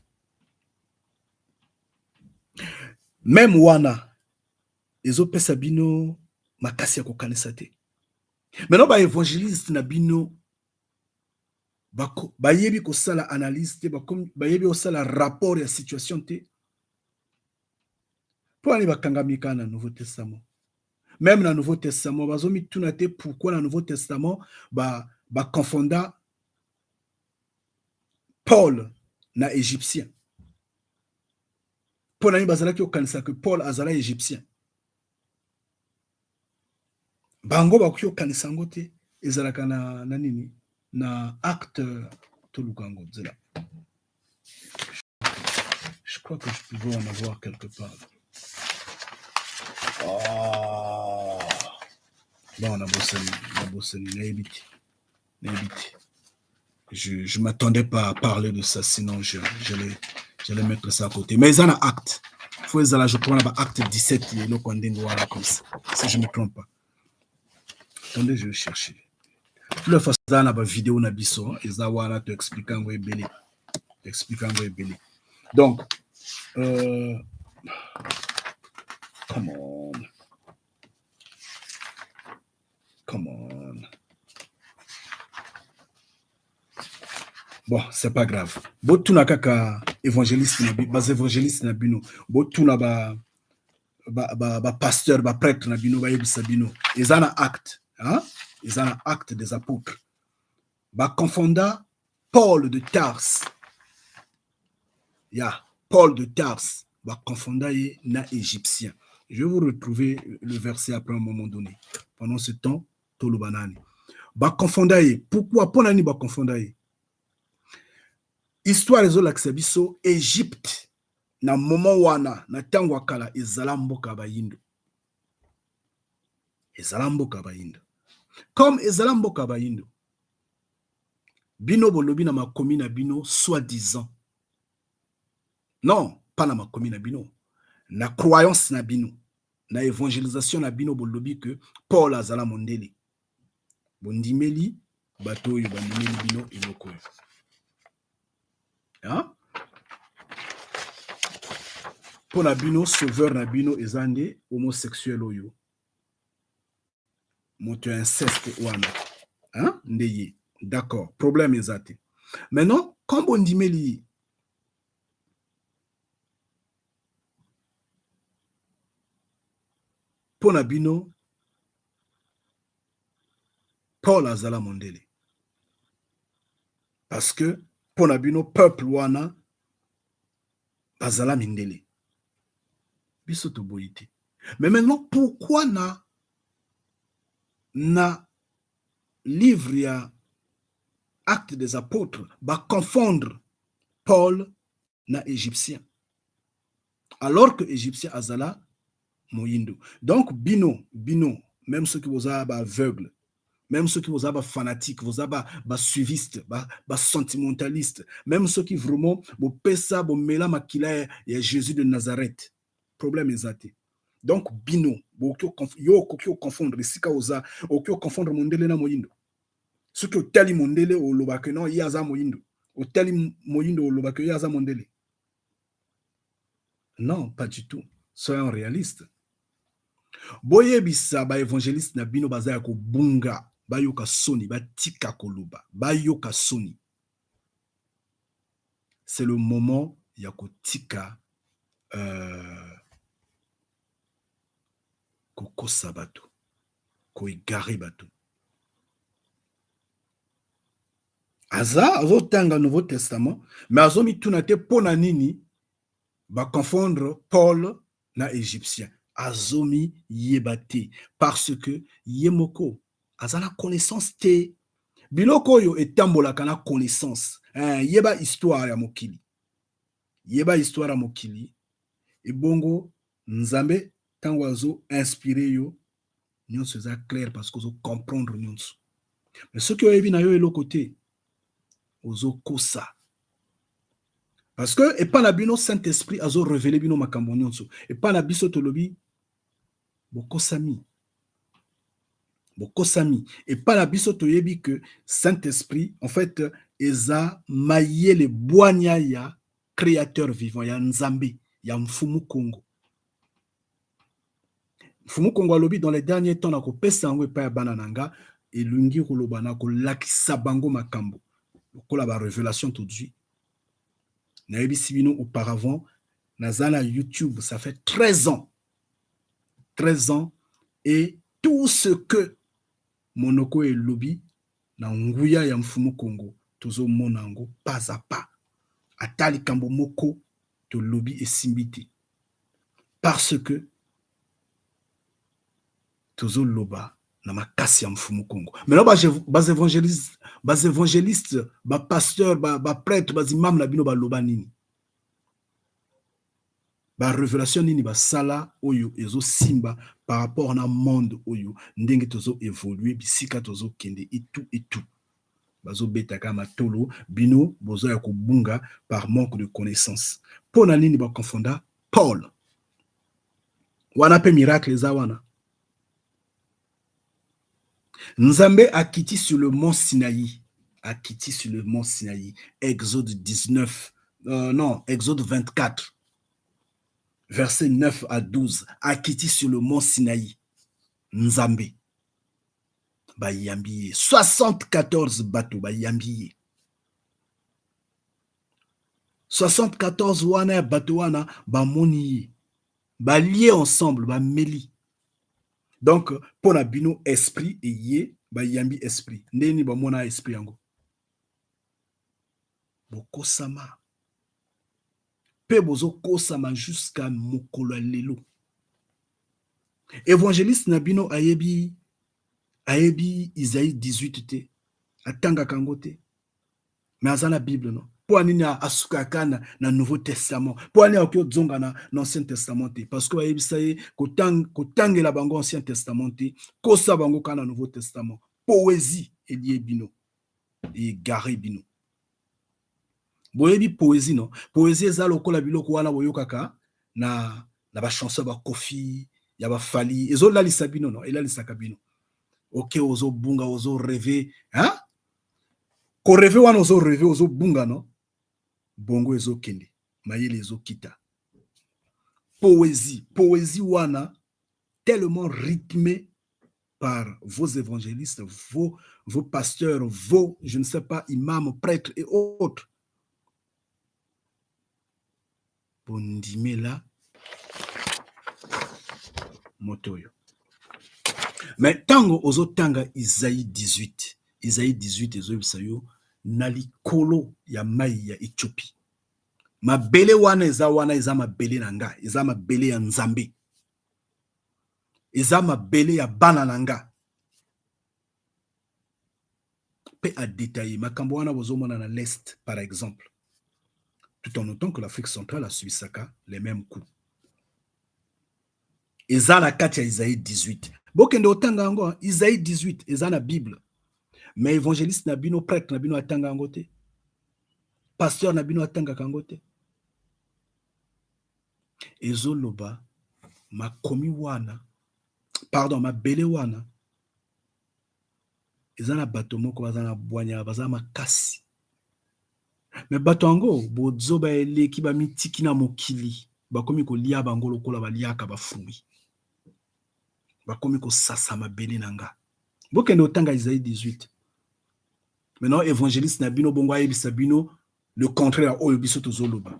Même wana ezopesa bino makasi ya kokanisa te. Maintenant ba évangéliste na bino bayebi kosala analyse te, bayebi kosala rapport ya situation te. Mpo ani bakangami kaka na Nouveau Testament? Même na Nouveau Testament bazomituna te pourquoi na Nouveau Testament baconfonda ba Paul na égyptien. Mpo na nini bazalaki kokanisa ke Paul azala égyptien? Bango bakoki kokanisa yango te. Ezalaka na nini, na acte, toluka yango nzela. Je crois que je pouvais en avoir quelque part. Ah. Bon, nabosani, nayebi te, nayebi te. Je m'attendais pas à parler de ça, sinon j'allais mettre ça à côté. Mais eza na acte, faut ezala, je crois, na ba acte 17, eloko ya ndenge wana comme ça, si je me trompe pas. Attendez, je vais chercher. Toute façon eza na bavideo na biso, eza wana, toexplike yango ebele, toexplike yango ebele. Donc come on, come on. Bon, c'est pas grave. Botuna kaka évangéliste na bas évangéliste na bino, botuna ba ba pasteur, ba prêtre na bino, bayebisa bino. Eza na acte, hein? Eza na acte des apôtres. Ba confonda Paul de Tarse. Ya, Paul de Tarse, ba confonda ye na égyptien. Je vais vous retrouver le verset après un moment donné. Pendant ce temps, toloba nani. Ba confonda ye. Pourquoi? Pona nini ba confonda ye? Histoire ezolakisa biso Égypte na moment wana, na ntango ya kala, ezala mboka bayindo. Ezala mboka bayindo. Comme ezala mboka bayindo, bino bolobi na makomi na bino soi-disant. Non, pas na makomi na bino. Na croyance na bino, na évangélisation na bino, bolobi que Paul azala mondele. Bondimeli bato oyo bandimeli bino eloko oyo. Hein? Mpo na bino, sauveur na bino eza nde homosexuel oyo, moto ya inceste wana, hein? Nde ye, d'accord, problème eza te. Maintenant, quand bondimeli ye, mpo na bino Paul azala mondele, parce que mpo na bino peuple wana bazala mindele. Biso toboyi te. Mais maintenant, pourquoi na livre ya Actes des Apôtres baconfondre Paul na Égyptien, alors que Égyptien azala moyindo? Donc bino, même ceux qui boza baaveugle, même ceux qui boza bafanatique, boza basuiviste, basentimentaliste, même ceux qui vraiment bopesa, bomela makila ya Jésus de Nazareth, problème eza te. Donc bino yo okoki oconfondre esika oza, okoki oconfondre mondele na moyindo. Soki otali mondele, olobaka non, ye aza moyindo. Otali moyindo, olobaka ye aza mondele. Non, pas du tout. Soyons réalistes. Boyebisa baévangéliste na bino baza ya kobunga, bayoka soni, batika koloba, bayoka soni. C'est le moment ya kotika kokosa bato, koégarer bato. Aza azotanga Nouveau Testament, mais azomituna te mpo na nini baconfondre Paul na Égyptien. Azomi yeba te, parce que ye moko aza na connaissance te. Biloko oyo etambolaka na connaissance. Yeba histoire ya mokili, yeba histoire ya mokili. Ebongo Nzambe, ntango azo inspire yo, nyonso eza clair, parce que ozo comprendre nyonso. Mais soki oyebi na yo eloko te, ozokosa, parce que epai na bino Saint Esprit azo révéler bino makambo nyonso. Epai na biso tolobi bokosami, bokosami. Epai na biso toyebi que Saint Esprit en fait eza mayele, bwanya ya créateur vivant, ya Nzambe, ya Mfumu Kongo. Mfumu Kongo alobi: dans les derniers temps, nakopesa yango epai ya bana na nga. Elingi koloba na kolakisa bango makambo lokola barévélation tozwi. Nayebisi bino auparavant, naza na YouTube, ça fait 13 ans, 13 ans, et tout ce que monoko elobi na nguya ya Mfumu Kongo, tozomona yango pas à pas. Ata likambo moko tolobi esimbi te, parce que tozoloba na makasi ya Mfumu Kongo. Maintenant, baévangéliste, bapasteur, baprêtre, bazimame na bino baloba nini? Barévélation nini basala oyo ezosimba par rapport na monde oyo, ndenge tozoévolue, bisika tozokende et tout et tout? Bazobetaka matolo. Bino boza ya kobunga par manque de connaissance. Mpo na nini bakonfonda Paul wana? Mpe miracle eza wana. Nzambe akiti sur le mont Sinaï, akiti sur le mont Sinaï, Exode 19, non, Exode 24, verset 9 à 12. Akiti sur le mont Sinaï, Nzambe, bayambi ye, 74 bato bayambi ye. 74 wana ya bato wana bamoni ye, balie ensemble, bameli. Donc mpo na bino esprit eye, bayambi esprit ndeni? Bamona esprit yango? Bokosama mpe bozokosama jusqu'à mokolo ya lelo. Évangéliste na bino ayebi Isaïe 18 te, atangaka yango te, mais aza na Bible, no? Mpo anini asukaka na Nouveau Testament? Mpo ani akoki ozonga na Ancien Testament te? Parce que bayebisa ye kotangela bango Ancien Testament te, kosa bango kaka na Nouveau Testament. Poésie elie bino, égarer bino. Boyebi poésie, no? Poésie eza lokola biloko wana boyokaka na bachanson ya baKoffi, ya baFally. Ezolalisa bino, no? Elalisaka bino. Ok, ozobunga, ozorêver, hein? Korêver wana, ozorêver, ozobunga, no? Bongo ezokende, mayele ezokita. Poésie, poésie wana tellement rythmée par vos évangélistes, vos pasteurs, vos, je ne sais pas, imams, prêtres et autres. Bondimela moto oyo. Mais ntango ozotanga Isaïe 18, Isaïe 18 ezoyebisa yo na likolo ya mai ya Ethiopie. Mabele wana eza wana, eza mabele na nga, eza mabele ya Nzambe, eza mabele ya bana na nga. Mpe adétaillé makambo wana bozomona na l'Est par exemple, tout en notant que l'Afrique centrale asubisaka les mêmes coups. Eza na kati ya Isaïe 18. Bokende otanga yango, Isaïe 18 eza na Bible. Mais évangéliste na bino, prêtre na bino atanga yango te, pasteur na bino atangaka yango te. Ezoloba makomi wana, pardon, mabele wana eza na bato moko baza na bwanya, baza makasi. Me bato yango bozoba eleki, bamitiki na mokili, bakomi kolia bango lokola baliaka bafruit, bakomi kosasa mabele na nga. Bokende otanga Isaïe 18. Maintenant évangéliste na bino bongo ayebisa bino le contraire oyo biso tozoloba,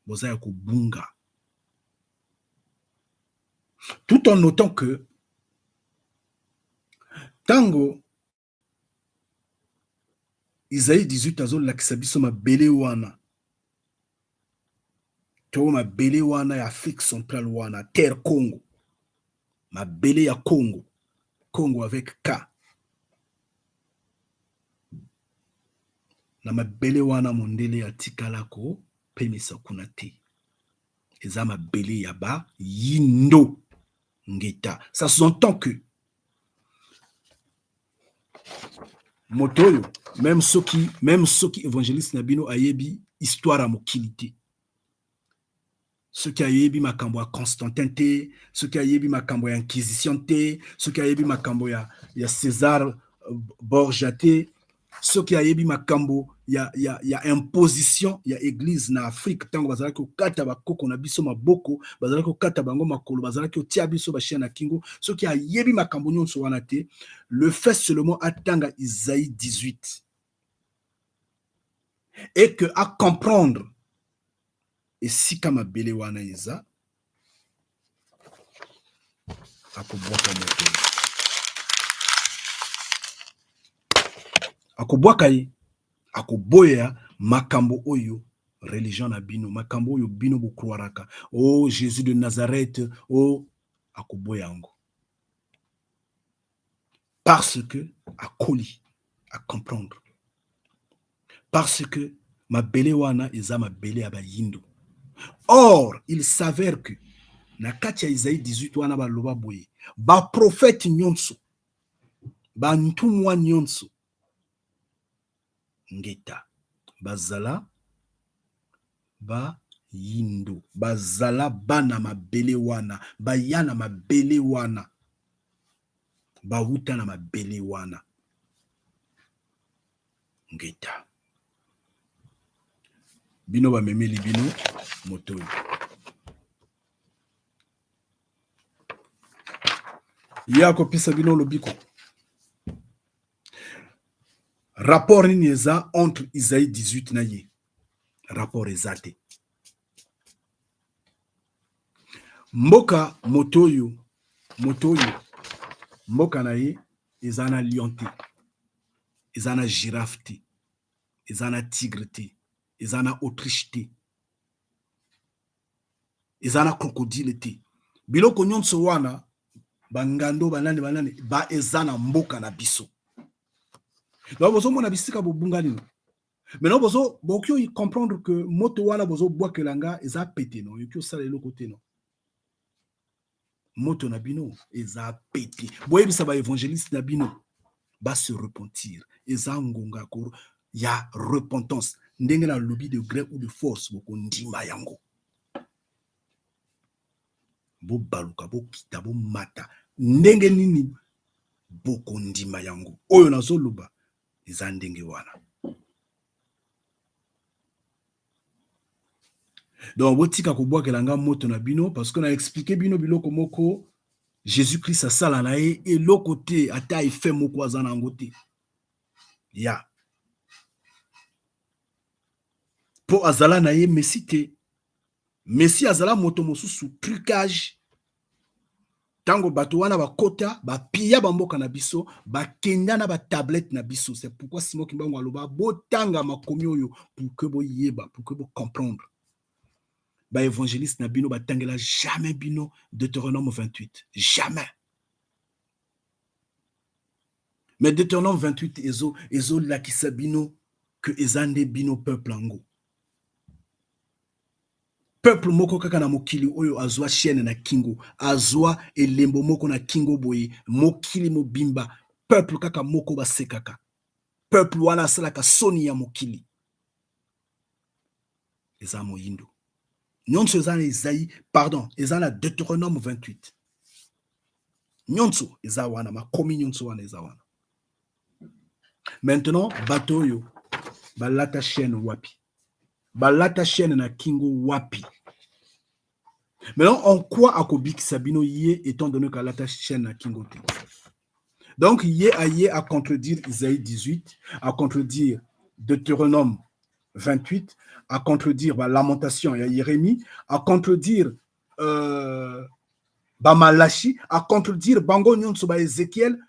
boza ya kobunga. Tout en notant que ntango Isaïe 18 azolakisa biso mabele wana to mabele wana ya Afrique centrale wana, terre Congo, mabele ya Congo, Congo avec K, na mabele wana mondele atikala kopemisa kuna te. Eza mabele ya bayindo ngeta. Ça sous-entend que moto oyo, même soki évangéliste na bino ayebi histoire ya mokili te, soki ayebi makambo ya Constantin te, soki ayebi makambo ya Inquisition te, soki ayebi makambo ya César Borgia te, soki ayebi makambo ya imposition ya église na Afrique, ntango bazalaki kokata bakoko na biso maboko, bazalaki kokata bango makolo, bazalaki kotia biso bachaînes na kingo, soki ayebi makambo nyonso wana te, le fait seulement atanga Isaïe 18 et que a comprendre esika mabele wana eza, akobwaka moto, akobwaka ye, akoboya makambo oyo religion na bino, makambo oyo bino bocroiraka, o oh, Jésus de Nazareth, o oh, akoboya yango parce que akoli a comprendre, parce que mabele wana eza mabele ya bayindo. Or il s'avère que na kati ya Isaïe 18 wana baloba boye: baprofete nyonso, bantumwa nyonso ngeta, bazala bayindo, bazala bana mabele wana, baya na mabele wana, bawuta na mabele wana ngeta. Bino bamemeli bino moto oyo ye akopesa bino lobiko. Rapport nini eza entre Isaïe 18 na ye? Rapport eza te. Mboka moto oyo, moto oyo mboka na ye eza na lion te, eza na girafe te, eza na tigre te, eza na autruche te, eza na crocodile te. Biloko nyonso wana, bangando, banani banani, ba eza na mboka na biso. Donc bozomona bisika bobunga nini. Maintenant bozo bokoki comprendre que moto wana bozobwakela nga eza pete. No yoki osala eloko te. No moto na bino eza pete. Boyebisa baévangéliste na bino base repentir. Eza ngonga ya repentance. Ndenge nalobi, de gré ou de force, bokondima yango. Bobaluka, bokita, bomata, ndenge nini bokondima yango. Oyo nazoloba eza ndenge wana. Donc botika kobwakela nga moto na bino, parce que na expliquer bino biloko moko. Jésus Christ asala na ye eloko te, ata effet moko aza na yango te ya mpo azala na ye Messie te. Messie azala moto mosusu, trucage. Ntango bato wana bakota, bapia bamboka na biso, bakenda na batablette na biso. C'est pourquoi Simon Kimbangu aloba: botanga makomi oyo pour que boyeba, pour que bocomprendre. Baévangéliste na bino batangela jamais bino Deutéronome 28, jamais. Mais Deutéronome 28 ezolakisa bino ke eza nde bino peuple yango, peuple moko kaka na mokili oyo azwa chaîne na kingo, azwa elembo moko na kingo boye. Mokili mobimba, peuple kaka moko basekaka, peuple wana asalaka soni ya mokili, eza moyindo. Nyonso eza na Esaïe, pardon, eza na Deutéronome 28. Nyonso eza wana, makomi nyonso wana eza wana. Maintenant, bato oyo balata chaîne wapi? Balata chaîne na kingo wapi? Maintenant, en quoi akobikisa bino ye, étant donné qu'alata chaîne na kingo te? Donc ye aye à contredire Isaïe 18, à contredire Deutéronome 28, à contredire ba Lamentation ya Jérémie, à contredire bamalachi, à contredire bango nyonso, ba Ézéchiel.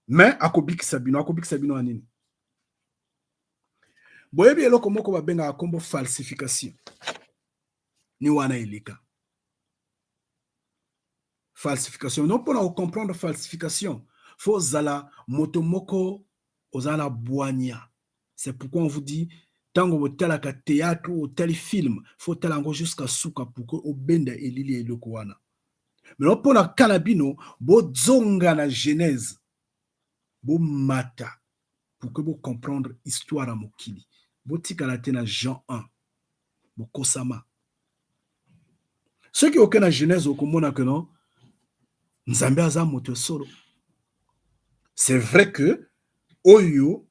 Mais akobikisa bino, akobikisa bino ya nini? Boyebi eloko moko babengaka nkombo falsification ni wana eleka falsification. Non, mpona kocomprendre falsification, faut ozala moto moko ozala na bwanya. C'est pourquoi on vous dit, ntango botalaka théâtre, otali film, faut otala yango jusqu'à suka pour que obenda elili ya eloko wana. Maintenant, mpona kala bino, bozonga na Genèse, bomata pour que bocomprendre histoire ya mokili. Botikala te na Jean 1, bokosama. Soki oke na Genèse, okomona ke non, Nzambe aza moto solo. C'est vrai que oyo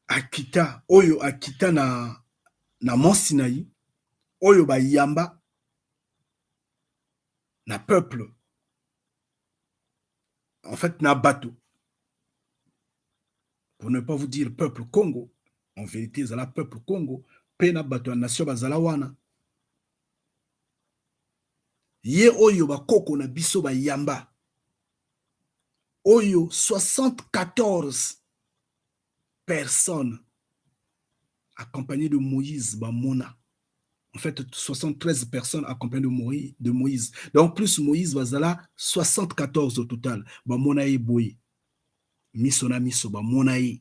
akita, oyo akita na mont Sinaï, oyo bayamba na peuple, en fait na bato, pour ne pas vous dire peuple Congo, en vérité ezala peuple Congo mpe na bato ya nation bazala wana. Ye oyo bakoko na biso bayamba, oyo 74 personnes accompagnées de Moïse bamona, en fait 73 personnes accompagnées de Moïse, donc plus Moïse, bazala 74 au total. Bamona ye boye, miso na miso, bamona ye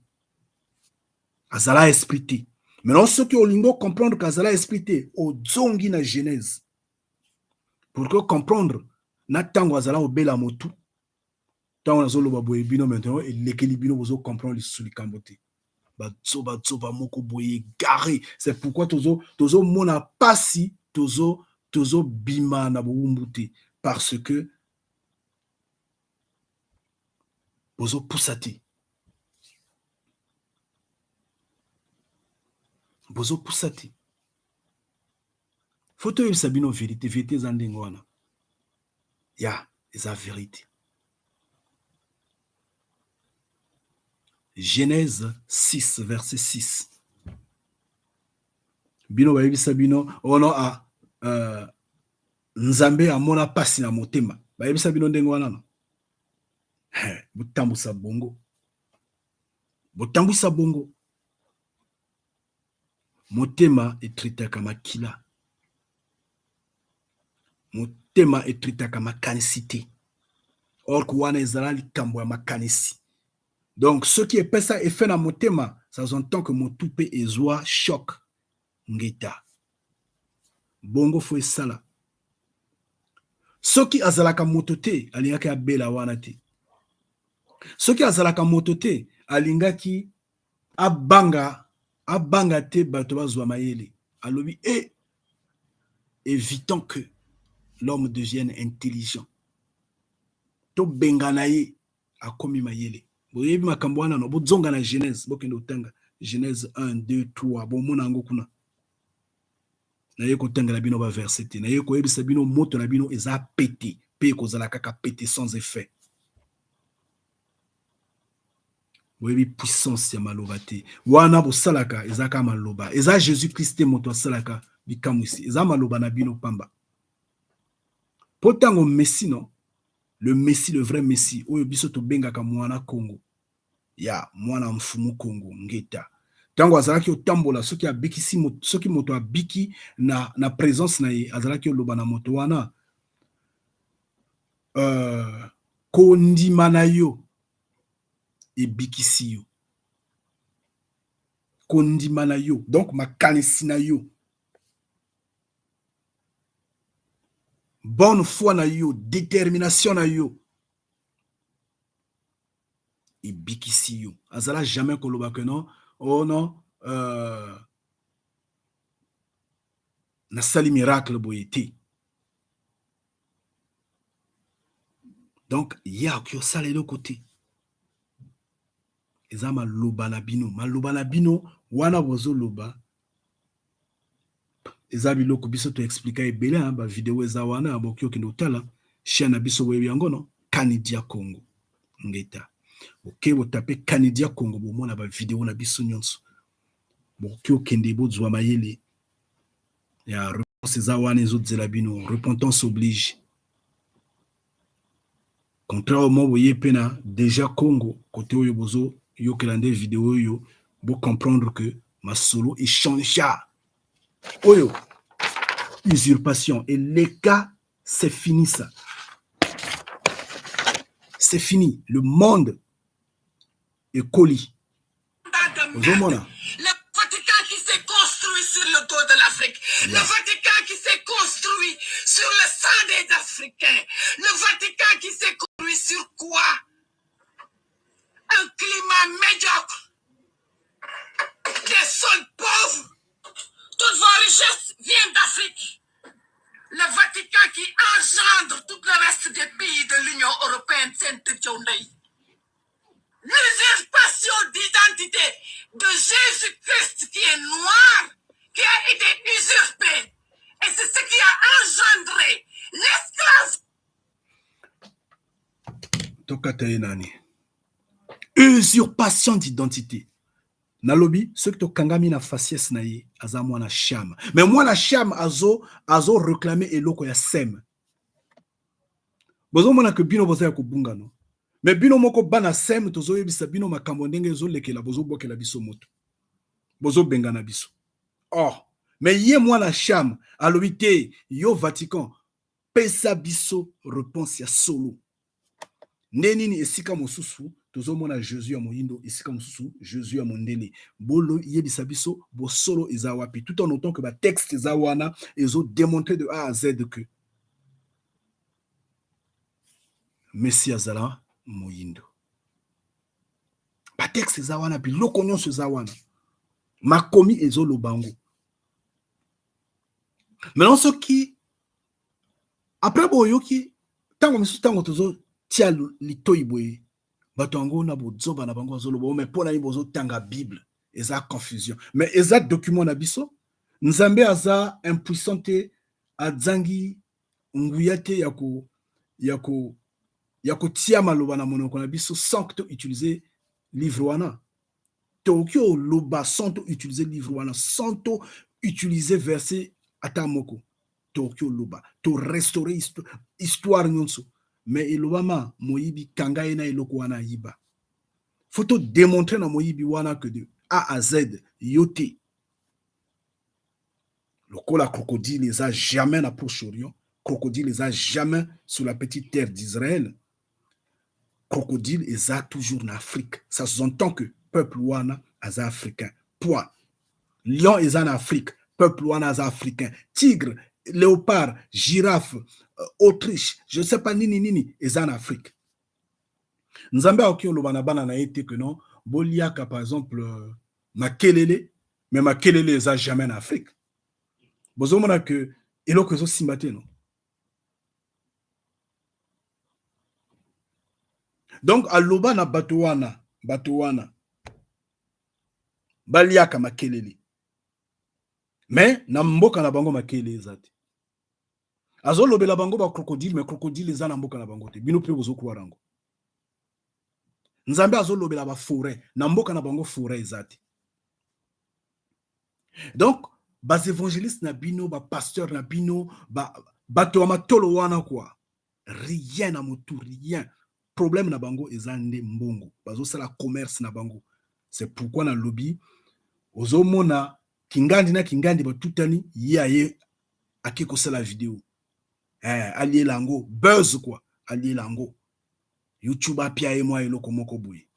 azala esprit te. Maintenant, soki olingi comprendre qu'azala esprit te, ozongi na Genèse pour que comprendre na ntango azala kobela motu. Ntango nazoloba boye, bino maintenant elekeli bino, bozocomprendre lisusu likambo te. Bazobazoba moko boye égaré. C'est pourquoi tozomona pasi, tozobima na bowumbu te, parce que bozopusa te, bozopusa te. Faut toyebisa bino vérité. Vérité eza ndenge wana ya eza vérité. Genèse 6 verset 6. Bino bayebisa bino ono a Nzambe amona pasi na motema, bayebisa bino ndenge wana no. Botambwisa bongo, botambwisa bongo. Motema etritaka makila, motema etritaka makanisi te. Or wana ezala likambo ya makanisi. Donc soki epesa effet na motema, ça s'entend que motu mpe ezwa choc ngeta bongo. Faut esala. Soki azalaka moto te, alingaki abela wana te. Soki azalaka moto te, alingaki abanga, abanga te bato bazwa mayele. Alobi e évitons que l'homme devienne intelligent, tobengana ye akomi mayele. Boyebi makambo wana no? Bozonga na Genèse, bokende kotanga Genèse 1, 2, 3, bomona yango kuna. Naye kotangela bino ba verset te, naye koyebisa bino moto na bino eza pete mpe ekozala kaka pete sans effet. Boyebi puissance ya maloba te. Wana bosalaka eza kaka maloba, eza Jésus Christ te moto asalaka bikamwisi, eza maloba na bino pamba. Mpo ntango Messi, non, le Messi, le vrai Messi oyo biso tobengaka mwana Congo ya mwana mfumu Congo ngeta, ntango azalaki otambola, soki abikisi, soki moto abiki na présence na ye, azalaki oloba na moto wana: "Kondima na yo ebikisi yo." Kondima na yo, donc makanisi na yo, bonne foi na yo, détermination na yo ebikisi yo. Azala jamais koloba ke non, oh non, nasali miracle boye te. Donc ye akoki osala eloko te. Eza maloba na bino, maloba na bino wana bozoloba eza biloko biso toexplika ebele. Bavideo eza wana, bokoki okende kotala chaîne na biso. Boyebi yango, no? Kanidia Congo ngeta. Oke botape Kanidia Congo, bomona bavideo na biso nyonso. Bokoki okende bozwa mayele ya réponse. Eza wana, ezozela bino. Repentance oblige. Contrairement boye mpe na déjà Congo, kote oyo bozoyokela nde video oyo, bocomprendre que masolo echangea. Oyo usurpation eleka, c'est fini, ça c'est fini. Le monde ekoli, ozomona. Le Vatican qui s'est construit sur le dos de l'Afrique. Le Vatican qui s'est construit sur le sang des Africains. Le Vatican qui s'est construit sur quoi? Un climat médiocre. Des sols pauvres. Toutes vos richesses viennent d'Afrique. Le Vatican qui engendre tout le reste des pays de l'Union européenne, sainte. L'usurpation d'identité de Jésus-Christ qui est noir, qui a été usurpé. Et c'est ce qui a engendré l'esclave. Tokata ye nani? Usurpation d'identité. Nalobi soki tokangami na faciès na ye, aza mwana Cham, mais mwana Cham azo réclame eloko ya Sem. Bozomona ke bino boza ya kobunga, no? Mais bino moko bana Sem, tozoyebisa bino makambo ndenge ezolekela, bozobwakela biso moto, bozobengana biso. Or mais ye mwana Cham alobi te: "Yo Vatican, pesa biso réponse ya solo. Nde nini esika mosusu tozomona Jésus ya moyindo, esika mosusu Jésus ya mondele? Boyebisa biso bosolo eza wapi?" Tout en autant que batexte eza wana, ezodémontrer de A à Z que Messi azala moyindo. Batexte eza wana, biloko nyonso eza wana, makomi ezoloba yango. Maintenant, soki après boyoki, ntango misusu, ntango tozotia litoi boye, bato yango na bozoba na bango bazoloba: "Mais mpo na nini bozotanga Bible? Eza confusion." Mais eza document na biso. Nzambe aza impuissant te, azangi nguya te ya kotia maloba na monoko na biso sans que toutiliser livre wana. Tokoki oloba sans toutiliser livre wana, sans toutiliser verset ata moko. Tokoki oloba, torestaurer histoire nyonso. Mais elobama: moyibi, kanga ye na eloko wana ayiba. Faut todémontrer na moyibi wana que de A à Z, yo te. Lokola crocodile eza jamais na Proche-Orient, crocodile eza jamais sur la petite terre d'Israël, crocodile eza toujours na Afrique. Ça sous-entend que peuple wana aza africain, point. Lion eza na Afrique, peuple wana aza africain. Tigre, léopard, girafe, autruche, je sais pas nini nini, eza na Afrique. Nzambe akoki oloba na bana na ye te que non, boliaka par exemple makelele, mais makelele eza jamais na Afrique. Bozomona ke eloko ezosimba te, no? Donc aloba na bato wana, bato wana baliaka makelele. Mais na mboka na bango makele eza te. Azolobela bango ba crocodile, mais crocodile eza na mboka na bango te. Bino mpe bozocroire yango. Nzambe azolobela ba forêt, na mboka na bango forêt eza te. Donc ba évangéliste na bino, ba pasteur na bino, bato ya matolo wana quoi, rien na motu, rien. Problème na bango eza nde mbongo, bazosala commerce na bango. C'est pourquoi na lobi ozomona kingandi na kingandi batutani, ye aye ake kosala video, aliela yango buzz quoi, aliela yango YouTube, apia ye mwa eloko moko boye.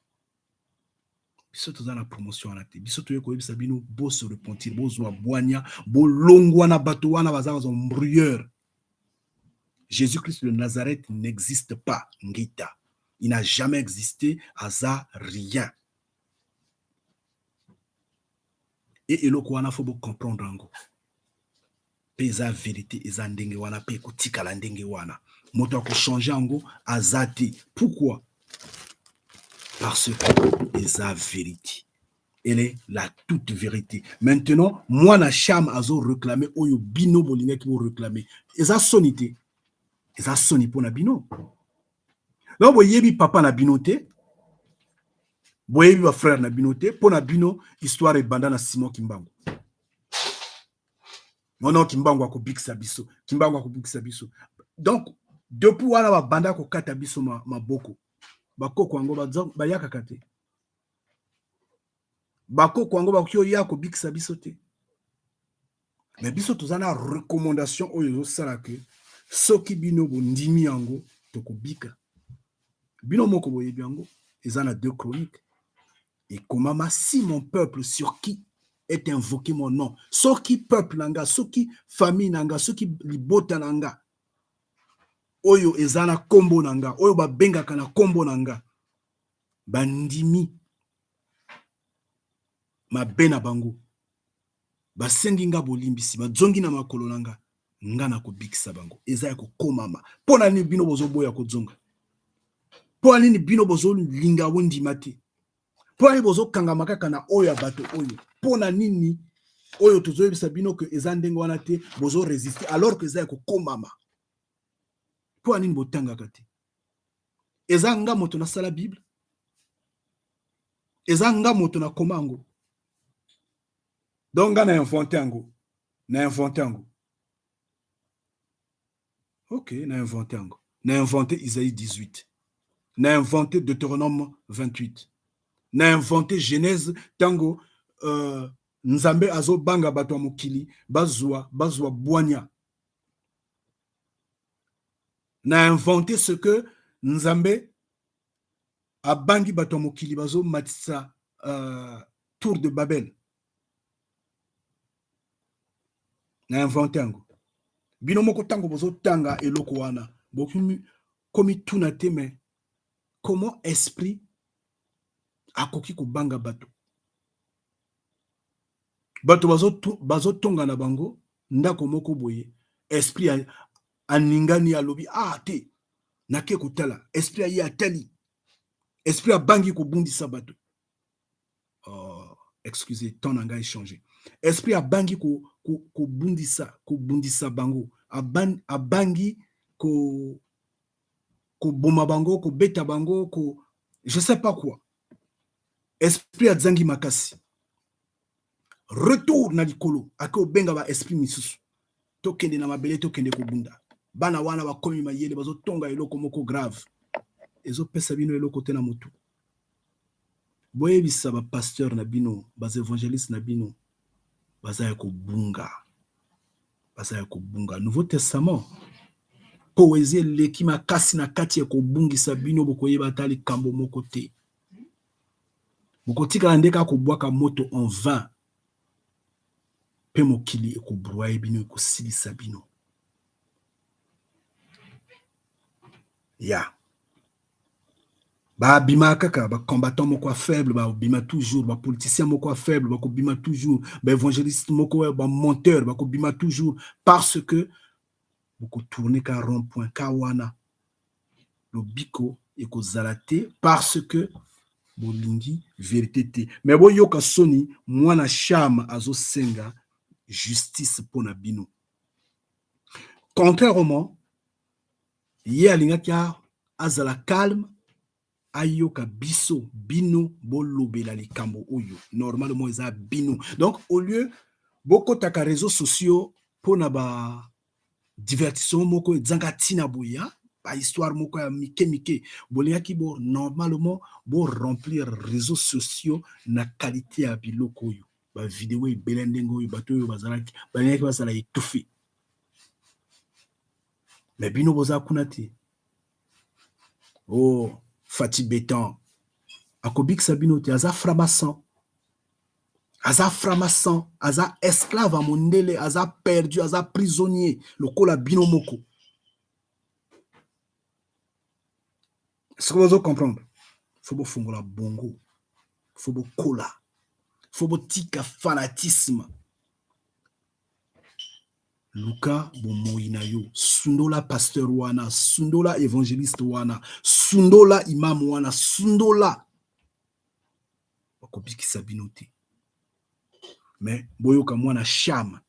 Biso toza na promotion wana te. Biso toye koyebisa bino bose repentir, bozwa bwanya, bolongwa na bato wana baza baembrouilleurs. Jésus-Christ de Nazareth n'existe pas. Ngita, il n'a jamais existé, aza rien. E eloko wana faut bocomprendre yango mpe eza vérité, eza ndenge wana mpe ekotikala ndenge wana. Moto akochange yango aza te. Pourquoi? Parce que eza vérité, elle est la toute vérité. Maintenant mwana Cham azo réclamer oyo bino bolingaki boréclamer. Eza soni te, eza soni mpona bino. Donc boyebi papa na bino te, boyebi bafrère na bino te. Mpo na bino histoire ebanda na Simon Kimbangu. Nono, Kimbangu akobikisa biso, Kimbangu akobikisa biso. Donc depuis wana babanda kokata biso maboko. Bakoko yango bayakaka te, bakoko yango bakoki oya kobikisa biso te. Mais biso toza na recommandation oyo ezosala ke soki bino bondimi yango, tokobika. Bino moko boyebi yango, eza na 2 Chronique ekomama: "Si mon peuple sur qui est invoqué mon nom", soki peuple na nga, soki famille na nga, soki libota na nga oyo eza na nkombo na nga, oyo babengaka na nkombo na nga, bandimi mabe na bango, basengi nga bolimbisi, bazongi na makolo na nga, nga na kobikisa bango. Eza ya kokomama. Mpo na nini bino bozoboya kozonga? Mpo na nini bino bozolinga bondima te? Mpo na nini bozokangama kaka na oyo ya bato oyo? Mpo na nini oyo tozoyebisa bino ke eza ndenge wana te, bozorésister alors que eza ya kokomama? Mpo na nini botangaka te? Eza nga moto nasala Bible? Eza nga moto nakoma yango? Donc nga na invente yango, na invente yango. Ok, na invente yango, na inventé Isaïe 18, na inventé Deutéronome 28, na inventé Genèse, ntango Nzambe azobanga bato ya mokili bazwa bwanya. Na inventé ce que Nzambe abangi bato ya mokili bazomatisa tour de Babel. Na inventé yango? Bino moko ntango bozotanga eloko wana, bokomi komituna te: mais comment esprit akoki kobanga bato? Bato bazotonga na bango ndako moko boye, esprit aningani, alobi: "Ah te, nake kotala." Esprit aye, atali, esprit abangi kobundisa bato. Oh, excusez, temps na ngai échange. Esprit abangi kobundisa bango, abangi koboma bango, kobeta bango, je sais pas quoi. Esprit azangi makasi, retour na likolo, ake obenga baesprit misusu: "Tokende na mabele, tokende kobunda. Bana wana bakomi mayele, bazotonga eloko moko grave." Ezopesa bino eloko te na motu. Boyebisa bapasteur na bino, baévangéliste na bino, baza ya kobunga, baza ya kobunga. Nouveau Testament, poésie eleki makasi na kati ya kobungisa bino. Bokoyeba ata likambo moko te, bokotikala nde kaka kobwaka moto en vain, mpe mokili ekobroyer bino, ekosilisa bino. Ya babima kaka bacombattant moko ya faible, babima toujours bapoliticien moko ya faible, bakobima toujours baévangéliste moko bamonteur, bakobima toujours, parce que bokotourner ka rond point ka wana. Lobiko ekozala te parce que bolingi vérité te. Mais boyoka soni, mwana Cham azosenga. justice mpo na bino. Contrairement, ye alingaki azala calme, ayoka biso, bino bolobela likambo oyo. Normalement eza bino. Donc au lieu bokotaka réseaux sociaux mpona ba divertissement moko ezanga ntina boya, bahistoire moko ya mike mike, bolingaki bo normalement bo remplir réseaux sociaux na qualité ya biloko oyo, bavideo ebele ndenge oyo bato oyo bazalaki balingaki bazala étouffé. Mais bino boza kuna te. Oh, Fatshi Béton akobikisa bino te. Aza franc-maçon, aza franc-maçon, aza esclave ya mondele, aza perdu, aza prisonnier lokola bino moko. Soki bozo comprendre, faut bofungola bongo, faut bokola, faut botika fanatisme. Luka bomoi na yo, sundola pasteur wana, sundola évangéliste wana, sundola imam wana, sundola. Bakobikisa bino te. Mais boyoka mwana Cham,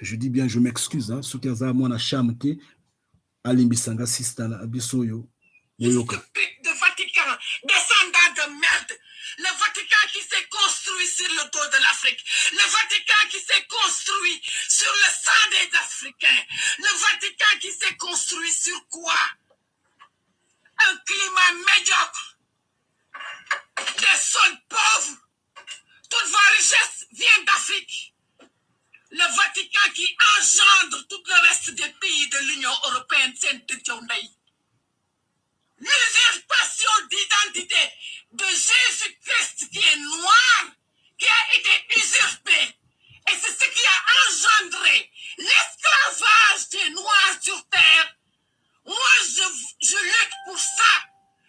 je dis bien, je m'excuse, hein, soki aza mwana Cham te, alimbisanga, sista na biso oyo, boyoka. De Vatican, descendant de merde. Le Vatican qui s'est construit sur le dos de l'Afrique. Le Vatican qui s'est construit sur le sang des Africains. Le Vatican qui s'est construit sur quoi? Un climat médiocre. Des sols pauvres. Toute votre richesse vient d'Afrique. Le Vatican qui engendre tout le reste des pays de l'Union européenne, c'est l'usurpation d'identité de Jésus-Christ qui est noir, qui a été usurpé. Et c'est ce qui a engendré l'esclavage des Noirs sur terre. Moi, je lutte pour ça,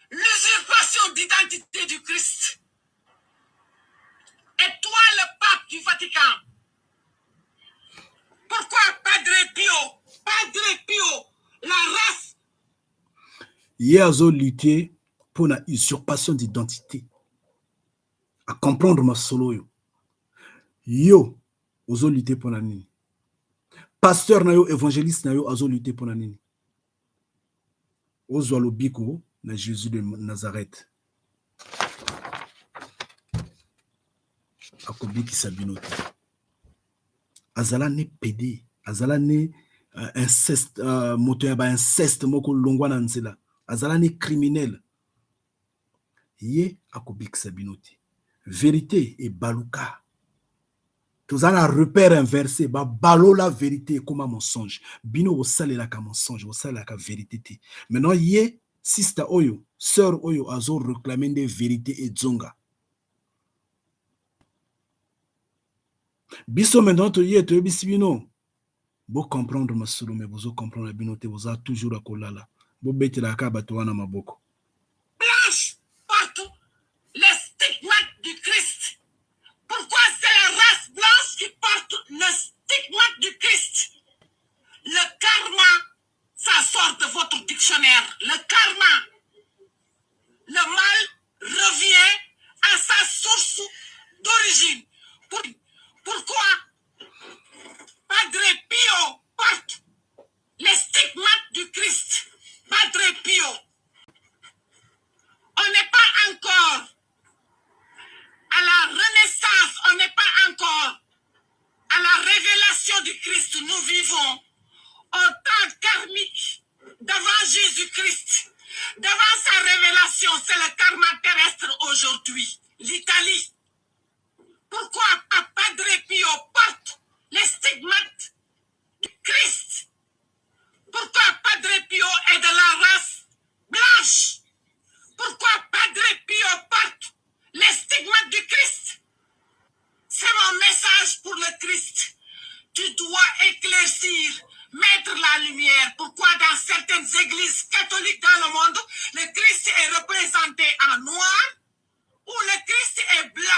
l'usurpation d'identité du Christ. Et toi, le pape du Vatican, pourquoi Padre Pio, Padre Pio, la race Ye azolutter mpona usurpation d'identité. Acomprendre masolo oyo. Yo ozolutter mpona nini? Pasteur na yo, évangéliste na yo azolutter mpona nini? Ozwa lobiko na Jésus de Nazareth, akobikisa bino te. Azala ne pédé, azala ne inceste, moto ya bainceste moko longwa na nzela, azala ne criminel, ye akobikisa bino te. Vérité ebaluka, toza na repère inversé, babalola vérité, ekóma mensonge. Bino bosalelaka mensonge, bosalelaka vérité te. Maintenant ye sister oyo, sœur oyo azoréclame nde vérité ezonga. Biso maintenant toye, toyebisi bino bocomprendre masolo, mais bozocomprendre bino te, boza toujours ya kolala, bobetelaka bato wana maboko. Blanche partout les stigmates du Christ. Pourquoi c'est la race blanche qui porte le stigmate du Christ? Le karma, ça sort de votre dictionnaire. Le karma, le mal revient à sa source d'origine. Pourquoi Padre Pio porte les stigmates du Christ? Padre Pio. On n'est pas encore à la renaissance, on n'est pas encore à la révélation du Christ. Nous vivons au temps karmique d'avant Jésus-Christ. Devant sa révélation, c'est le karma terrestre aujourd'hui. L'Italie. Pourquoi Padre Pio porte les stigmates du Christ? Pourquoi Padre Pio est de la race blanche? Pourquoi Padre Pio porte les stigmates du Christ? C'est mon message pour le Christ. Tu dois éclaircir, mettre la lumière. Pourquoi dans certaines églises catholiques dans le monde, le Christ est représenté en noir ou le Christ est blanc?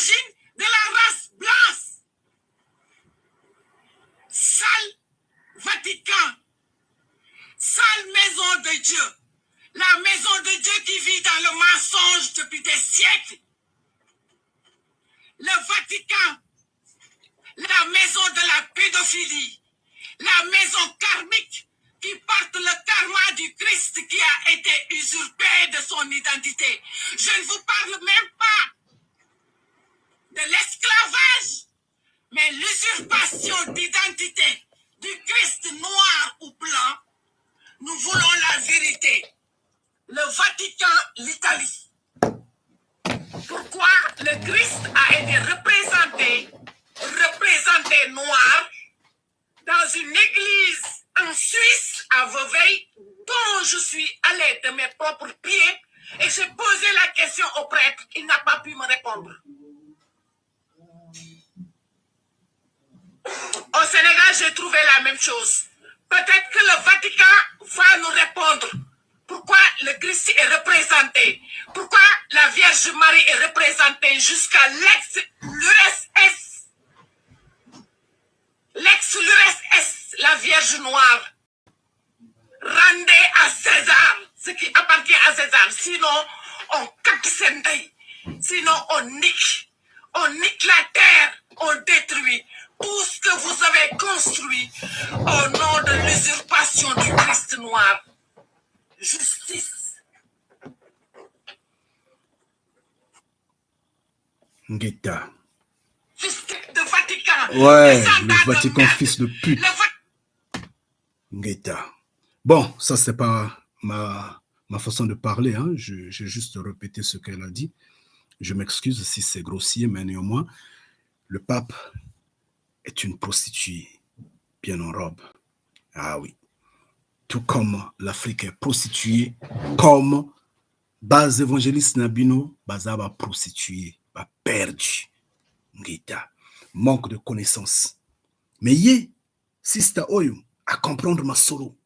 l'origine de la race blanche. Sale Vatican, sale maison de Dieu, la maison de Dieu qui vit dans le mensonge depuis des siècles. Le Vatican, la maison de la pédophilie, la maison karmique qui porte le karma du Christ qui a été usurpé de son identité. Je ne vous parle même pas de l'esclavage, mais l'usurpation d'identité du Christ noir ou blanc. Nous voulons la vérité. Le Vatican, l'Italie. Pourquoi le Christ a été représenté, représenté noir dans une église en Suisse, à Vevey, dont je suis allée de mes propres pieds et j'ai posé la question au prêtre. Il n'a pas pu me répondre. Au Sénégal, j'ai trouvé la même chose. Peut-être que le Vatican va nous répondre. Pourquoi le Christ est représenté? Pourquoi la Vierge Marie est représentée jusqu'à l'ex-l'URSS? L'ex-l'URSS, la Vierge Noire. Rendez à César ce qui appartient à César. Sinon, on capte Sendai. Sinon, on nique. On nique la terre. On détruit tout ce que vous avez construit au nom de l'usurpation du Christ noir. Justice. Ngeta. Justice de Vatican. Ouais, le Vatican, fils de pute. Ngeta. Bon, ça, c'est pas ma façon de parler. Hein. J'ai juste répété ce qu'elle a dit. Je m'excuse si c'est grossier, mais néanmoins, le pape est une prostituée bien en robe. Ah oui. Tout comme l'Afrique est prostituée, comme base évangéliste Nabino, baza ba prostituée, ba perdu. Ngeta. Manque de connaissances. Mais ye, sister oyo, à comprendre ma solo,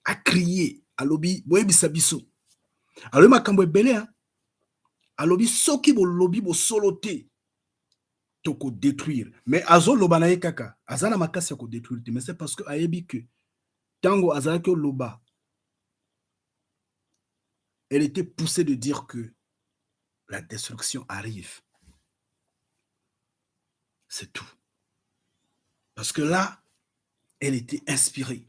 à crier, alobi, boyebisa biso. Alobi makambo ebele, hein? Alobi soki bolobi bosolo te, toko détruire. Mais azoloba na ye kaka, aza na makasi ya kodétruire te, mais c'est parce que ayebi que tango azalaki oloba, elle était poussée de dire que la destruction arrive. C'est tout. Parce que là, elle était inspirée.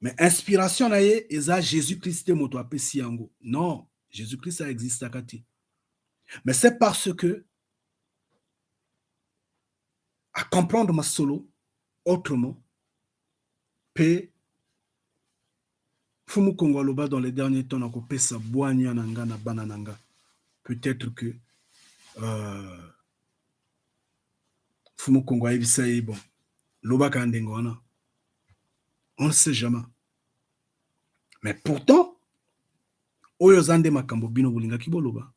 Mais inspiration na ye eza Jésus-Christ te moto apesi yango. Non, Jésus-Christ a existaka te. Mais c'est parce que à comprendre ma solo autrement, pe Fumu Kongo aloba dans les derniers temps nakopesa bwanya na nga na bana na nga. Peut-être que Fumu Kongo ayebisa ye bon, lobaka ndenge wana. On ne sait jamais. Mais pourtant, oyo eza nde makambo bino bolingaki boloba.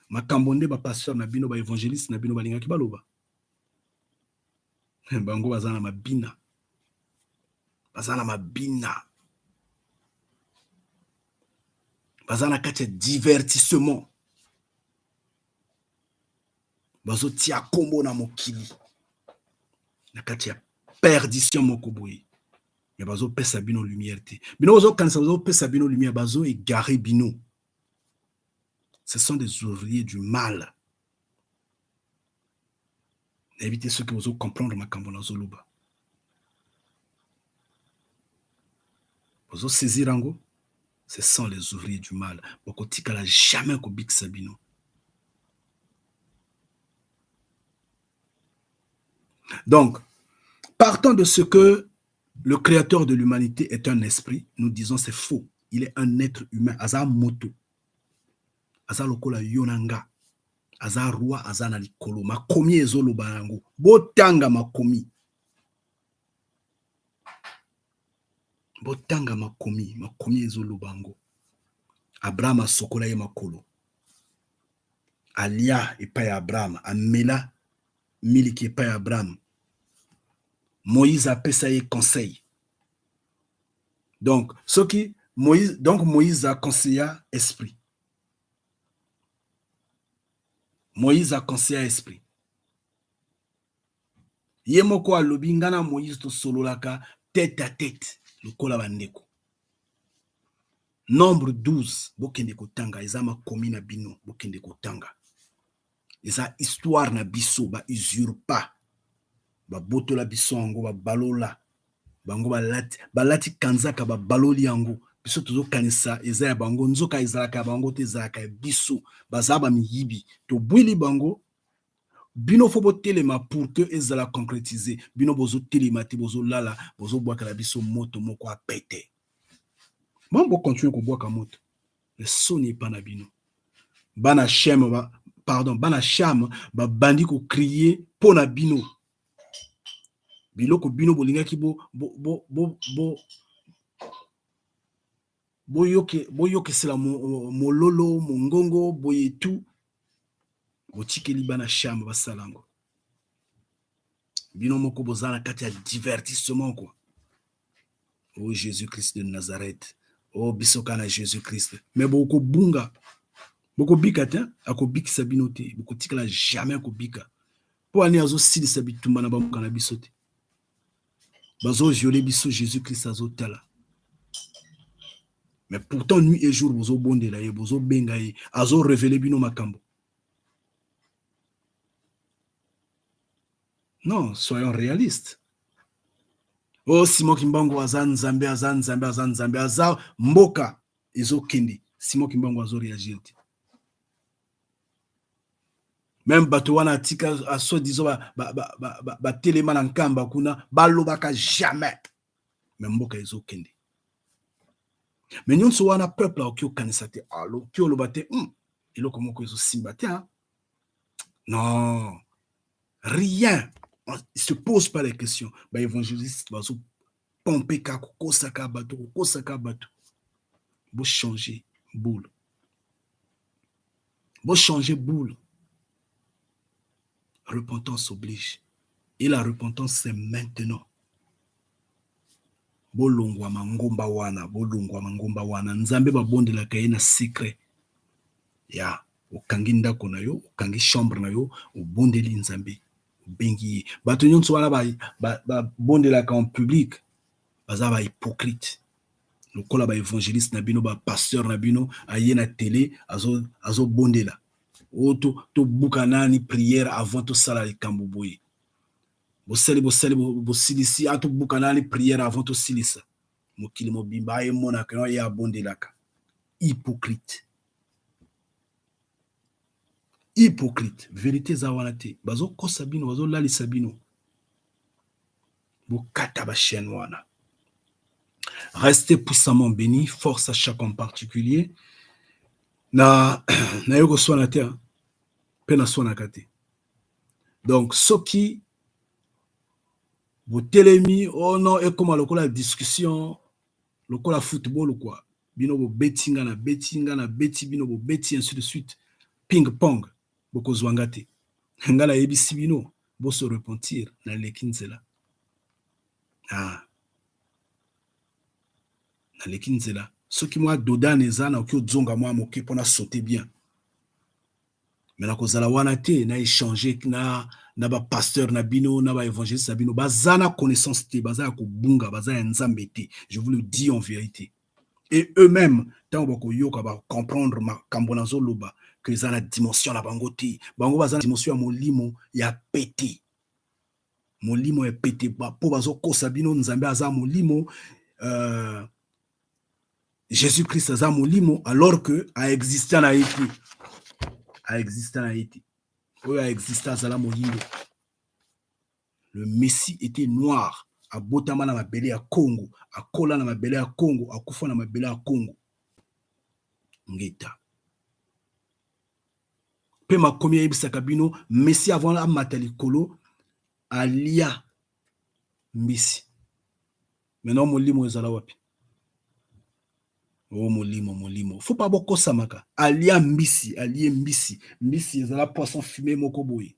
Makambo nde ba pasteur na bino, ba évangéliste na bino balingaki baloba. Bango baza na mabina. Baza na mabina. Baza na kati ya divertissement. Bazotia kombo na mokili. Na kati ya perdition moko boye. Mais bazopesa bino lumière te. Bino bazokanisa bazopesa bino lumière, bazo égarer bino. Ce sont des ouvriers du mal. Évitez ceux qui vont comprendre makambo nazoloba. Bazo saisir yango, ce sont les ouvriers du mal. Bakotikala jamais kobikisa bino. Donc, partant de ce que le créateur de l'humanité est un esprit, nous disons c'est faux. Il est un être humain. Aza moto. Aza lokola yo na nga. Aza roi, aza na likolo. Makomi ezoloba yango. Botanga makomi. Botanga makomi. Makomi ezoloba yango. Abraham asokola ye makolo. Alia epai ya Abraham. Amela miliki epai ya Abraham. Moïse apesa ye conseil. Donc, ce qui Moïse, donc Moïse a conseillé esprit. Moïse aconseilla esprit. Ye moko alobi nga na Moïse tosololaka tête à tête lokola bandeko. Nombre 12, bokende kotanga, eza makomi na bino, bokende kotanga. Eza histoire na biso, ba usurpa, babotola biso yango, babalola bango, balati balati kanzaka, babaloli yango. Biso tozokanisa eza ya bango, nzoka ezalaka ya bango te, ezalaka ya biso. Baza bamiyibi, tobwili bango. Bino faut botelema pour que ezala concrétisé. Bino bozotelema te, bozolala, bozobwakela biso moto moko apete. Bon, bocontinue kobwaka moto, soni epa na bino. Bana Shem ba, pardon, bana Cham babandi kocrier mpo na bino. Biloko bino bolingaki bo, bo, bo, bo, bo boyokesela mololo mongongo boye tu, botikeli bana Cham basala yango. Bino moko boza na kati ya divertissement quoi. Oh Jésus Christ de Nazareth, oh biso kaka na Jésus Christ, mais bokobunga, bokobika te, akobikisa bino te, bokotikala jamais kobika. Mpo ani azosilisa bitumba na bamboka na biso te, bazoviole biso, Jésus Christ azotala. Mais pourtant nuit et jour bozobondela ye, bozobenga ye, azorévéler bino makambo. Non, soyons réalistes. Oh, Simon Kimbangu aza Nzambe, aza Nzambe, aza Nzambe, aza mboka ezokende. Simon Kimbangu azoréagir te. Même bato wana atika soi-disant batelema na Nkamba kuna, balobaka jamais, mais mboka ezokende. Mais nyonso wana peuple akoki okanisa te, aloki oloba te, eloko moko ezosimba te. Non, rien, il se pose pas les questions. Baévangéliste bazopompe kaka, kokosaka bato, kokosaka bato. Bochanger boule, bochanger boule. Repentance oblige, et la repentance, c'est maintenant. Bolongwa mangomba wana, bolongwa mangomba wana. Nzambe babondelaka ye na secret. Ya okangi ndako na yo, okangi chambre na yo, obondeli Nzambe, obengi ye. Bato nyonso wana babondelaka en public baza bahypocrite, lokola baévangéliste na bino, bapasteur na bino, aye na télé azobondela oyo tobuka nani prière avant tosala likambo boye. Bosali, bosali, bosilisi, atobuka nani prière avant tosilisa. Mokili mobimba ayemonaka yo ye abondelaka. Hypocrite, hypocrite. Vérité eza wana te, bazokosa bino, bazolalisa bino. Bokata bachaîne wana. Restez puissamment bénis. Force à chaque en particulier. Na naye koswana te, mpe naswanaka te. Donc soki botelemi, oh non, ekóma lokola discussion, lokola football quoi. Bino bobeti nga, na beti nga, na beti bino, bobeti, ainsi de suite, ping pong. Bokozwa nga te. Nga nayebisi bino bose repentir, naleki nzela. Ah. Naleki nzela. Soki mwa dodane eza, nakoki ozonga mwa moke mpona saute bien, mais nakozala wana te na échange na bapasteur na bino, na baévangéliste na bino. Baza na connaissance te, baza ya kobunga, baza ya Nzambe te. Je vous le dis en vérité, et eux-mêmes, ntango bakoyoka, bacomprendre makambo nazoloba, ke eza na dimension na bango te. Bango baza na dimension ya molimo ya pete, molimo ya pete, mpo bazokosa bino. Nzambe aza molimo, Jésus Christ aza molimo, alors que aexiste na ye te, aexiste na ye te. Oyo aexiste azala moyindo. Le Messie était noir, abotama na mabele ya Congo, akola na mabele ya Congo, akufa na mabele ya Congo. Ngeta mpe makomi ayebisaka bino, Messie avant amata likolo alia mbisi. Maintenant molimo ezala wapi? O molimo, molimo, faut pas bokosamaka. Alia mbisi, alie mbisi. Mbisi ezala poisson fumé moko boye,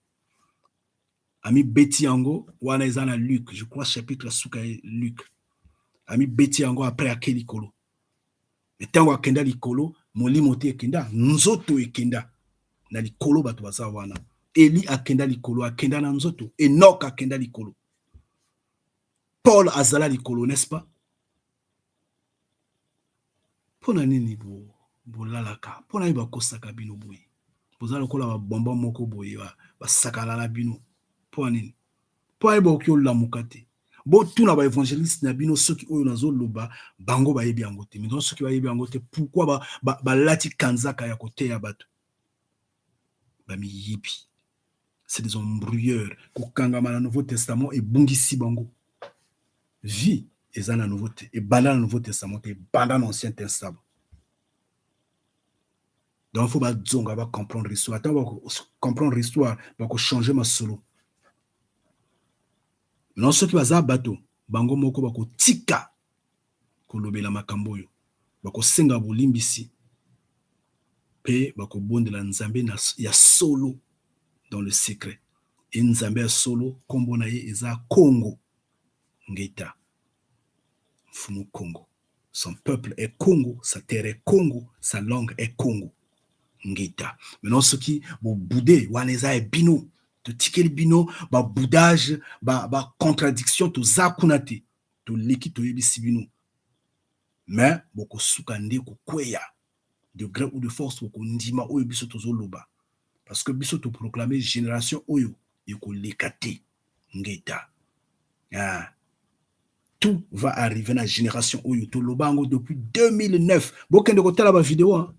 amibeti yango wana. Eza na Luc, je crois, chapitre suka ya Luc. Amibeti yango, après ake likolo. Mais ntango akenda likolo, molimo te ekenda, nzoto ekenda. Na likolo bato baza wana. Eli akenda likolo, akenda na nzoto. Enoch akenda likolo. Paul azala likolo, n'est-ce pas? Mpo na nini bolalaka? Mpo na nini bakosaka bino boye? Boza lokola babomba moko boye, basakana na bino. Mpo na nini? Mpo na nini bokoki olamuka te? Botuna baévangéliste na bino soki oyo nazoloba bango bayebi yango te. Maintenant, soki bayebi yango te, pourquoi balati kanzaka ya koteya bato? Bamiyibi, c'est des embrouilleurs. Kokangama na Nouveau Testament ebungisi bango. Vie eza na nouveau te, ebanda na Nouveau Testament te, ebanda na Ancien Testament. Donc faut bazonga, bacomprendre histoire. Ntango bacomprendre histoire, bakochange masolo. Non, soki baza bato bango moko bakotika kolobela makambo oyo, bakosenga bolimbisi mpe bakobondela Nzambe ya solo dans le secret. E Nzambe ya solo, nkombo na ye eza Kongo Ngeta, Mfumu Kongo. Son peuple est Congo, sa terre est Congo, sa langue est Congo. Ngeta. Maintenant, soki boboude wana, eza ya bino. Totikeli bino baboudage, bacontradiction, toza kuna te. Toleki, toyebisi bino, mais bokosuka nde kokweya. De gré ou de force, bokondima oyo biso tozoloba, parce que biso toproclame génération oyo ekoleka te. Ngeta. Ah. Tout va arriver na génération oyo. Toloba yango depuis 2009. Bokende kotala bavideo,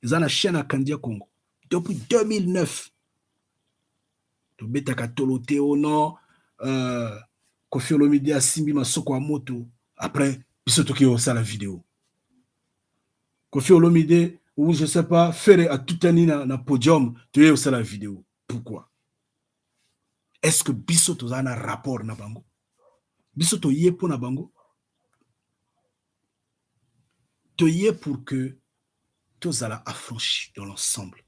eza na chaîne ya Kandia Congo. Depuis 2009 tobetaka tolo te. O non, Koffi Olomide asimbi masoko ya moto, après biso toki kosala video. Koffi Olomide ou je sais pas, Ferre atutani na podium, toye kosala video. Pourquoi est-ce que biso toza na rapport na bango? Biso toye mpo na bango? Toye pour que tozala affranchi dans l'ensemble.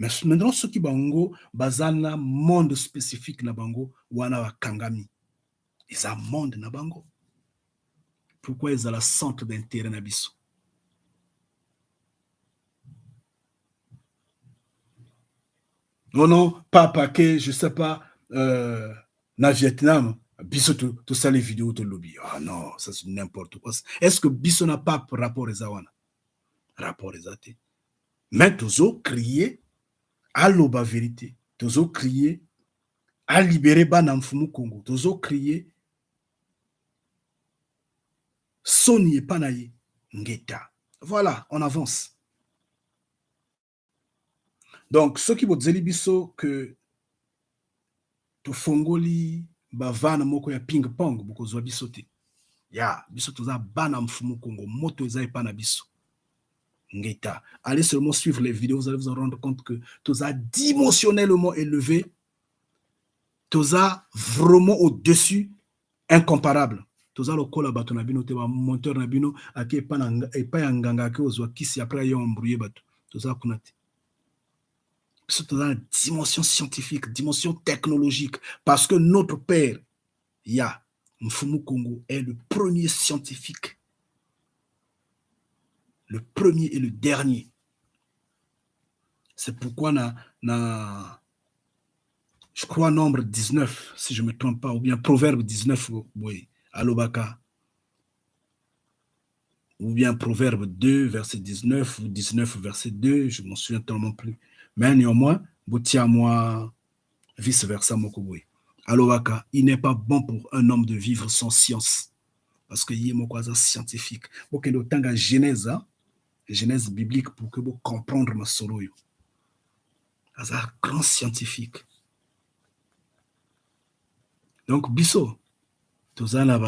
Mais maintenant, soki bango baza na monde spécifique na bango wana, bakangami, eza monde na bango. Pourquoi ezala centre d'intérêt na biso? Non, non, pas paquet, je sais pas, na Vietnam, biso tosali vidéo, tolobi. Ah non, ça c'est n'importe quoi. Est ce que biso na pape, rapport eza wana? Rapport eza te. Mais tozocrier aloba vérité, tozocrier alibérer bana Mfumu Congo, tozocrier soni epa na ye. Ngeta. Voilà, on avance. Donc soki bozeli biso que tofongoli bavana moko ya ping pong, bokozwa biso te. Ya biso, toza bana Mfumu Kongo, moto eza epa na biso. Ngeta. Allez seulement suivre les vidéos, vous allez vous en rendre compte que toza dimensionnellement élevé, toza vraiment au-dessus, incomparable. Toza lokola bato na bino te, bamonteur na bino ake epai ya nganga, ake ozwa kisi, après aye embrouye bato. Toza kuna te. Biso toza na dimension scientifique, dimension technologique, parce que notre père ya Mfumu Congo est le premier scientifique, le premier et le dernier. C'est pourquoi na, je crois, nombre 19, si je ne me trompe pas, ou bien proverbe 19, oui, alobaka, ou bien proverbe 2 verset 19 ou 19 verset 2, je m'en souviens tellement plus, mais néanmoins botia moi vice versa moko boye. Alobaka: il n'est pas bon pour un homme de vivre sans science, parce que ye moko aza scientifique. Bokende otanga Genèse, Genèse biblique, pour que bocomprendre masolo oyo. Aza grand scientifique. Donc biso toza na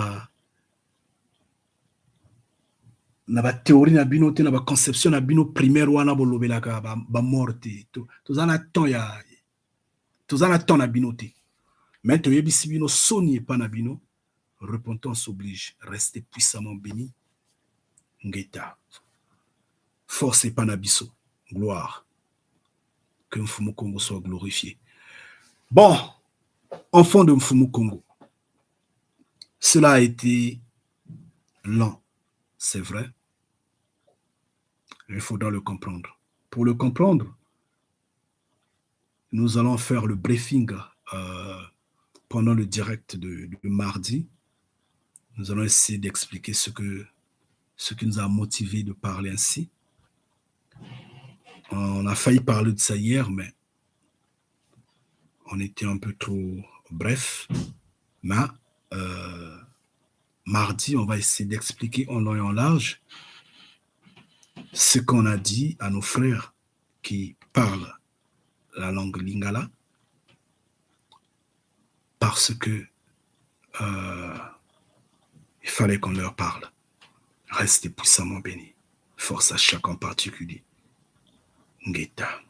bathéorie na bino te, na baconception na bino primaire wana bolobelaka bamort te. Toza na temps ya, toza na temps na bino te. Mais toyebisi bino soni epa na bino. Repentance oblige. Restez puissamment béni. Ngeta. Force epa na biso. Gloire, que Mfumu Congo soit glorifié. Bon, enfant de Mfumu Congo, cela a été lent, c'est vrai. Il faudra le comprendre. Pour le comprendre, Nous allons faire le briefing pendant le direct de mardi. Nous allons essayer d'expliquer ce qui nous a motivé de parler ainsi. On a failli parler de ça hier, mais on était un peu trop bref. Mais mardi, on va essayer d'expliquer en long et en large ce qu'on a dit à nos frères qui parlent la langue lingala, parce que il fallait qu'on leur parle. Restez puissamment bénis. Force à chacun en particulier. Ngeta.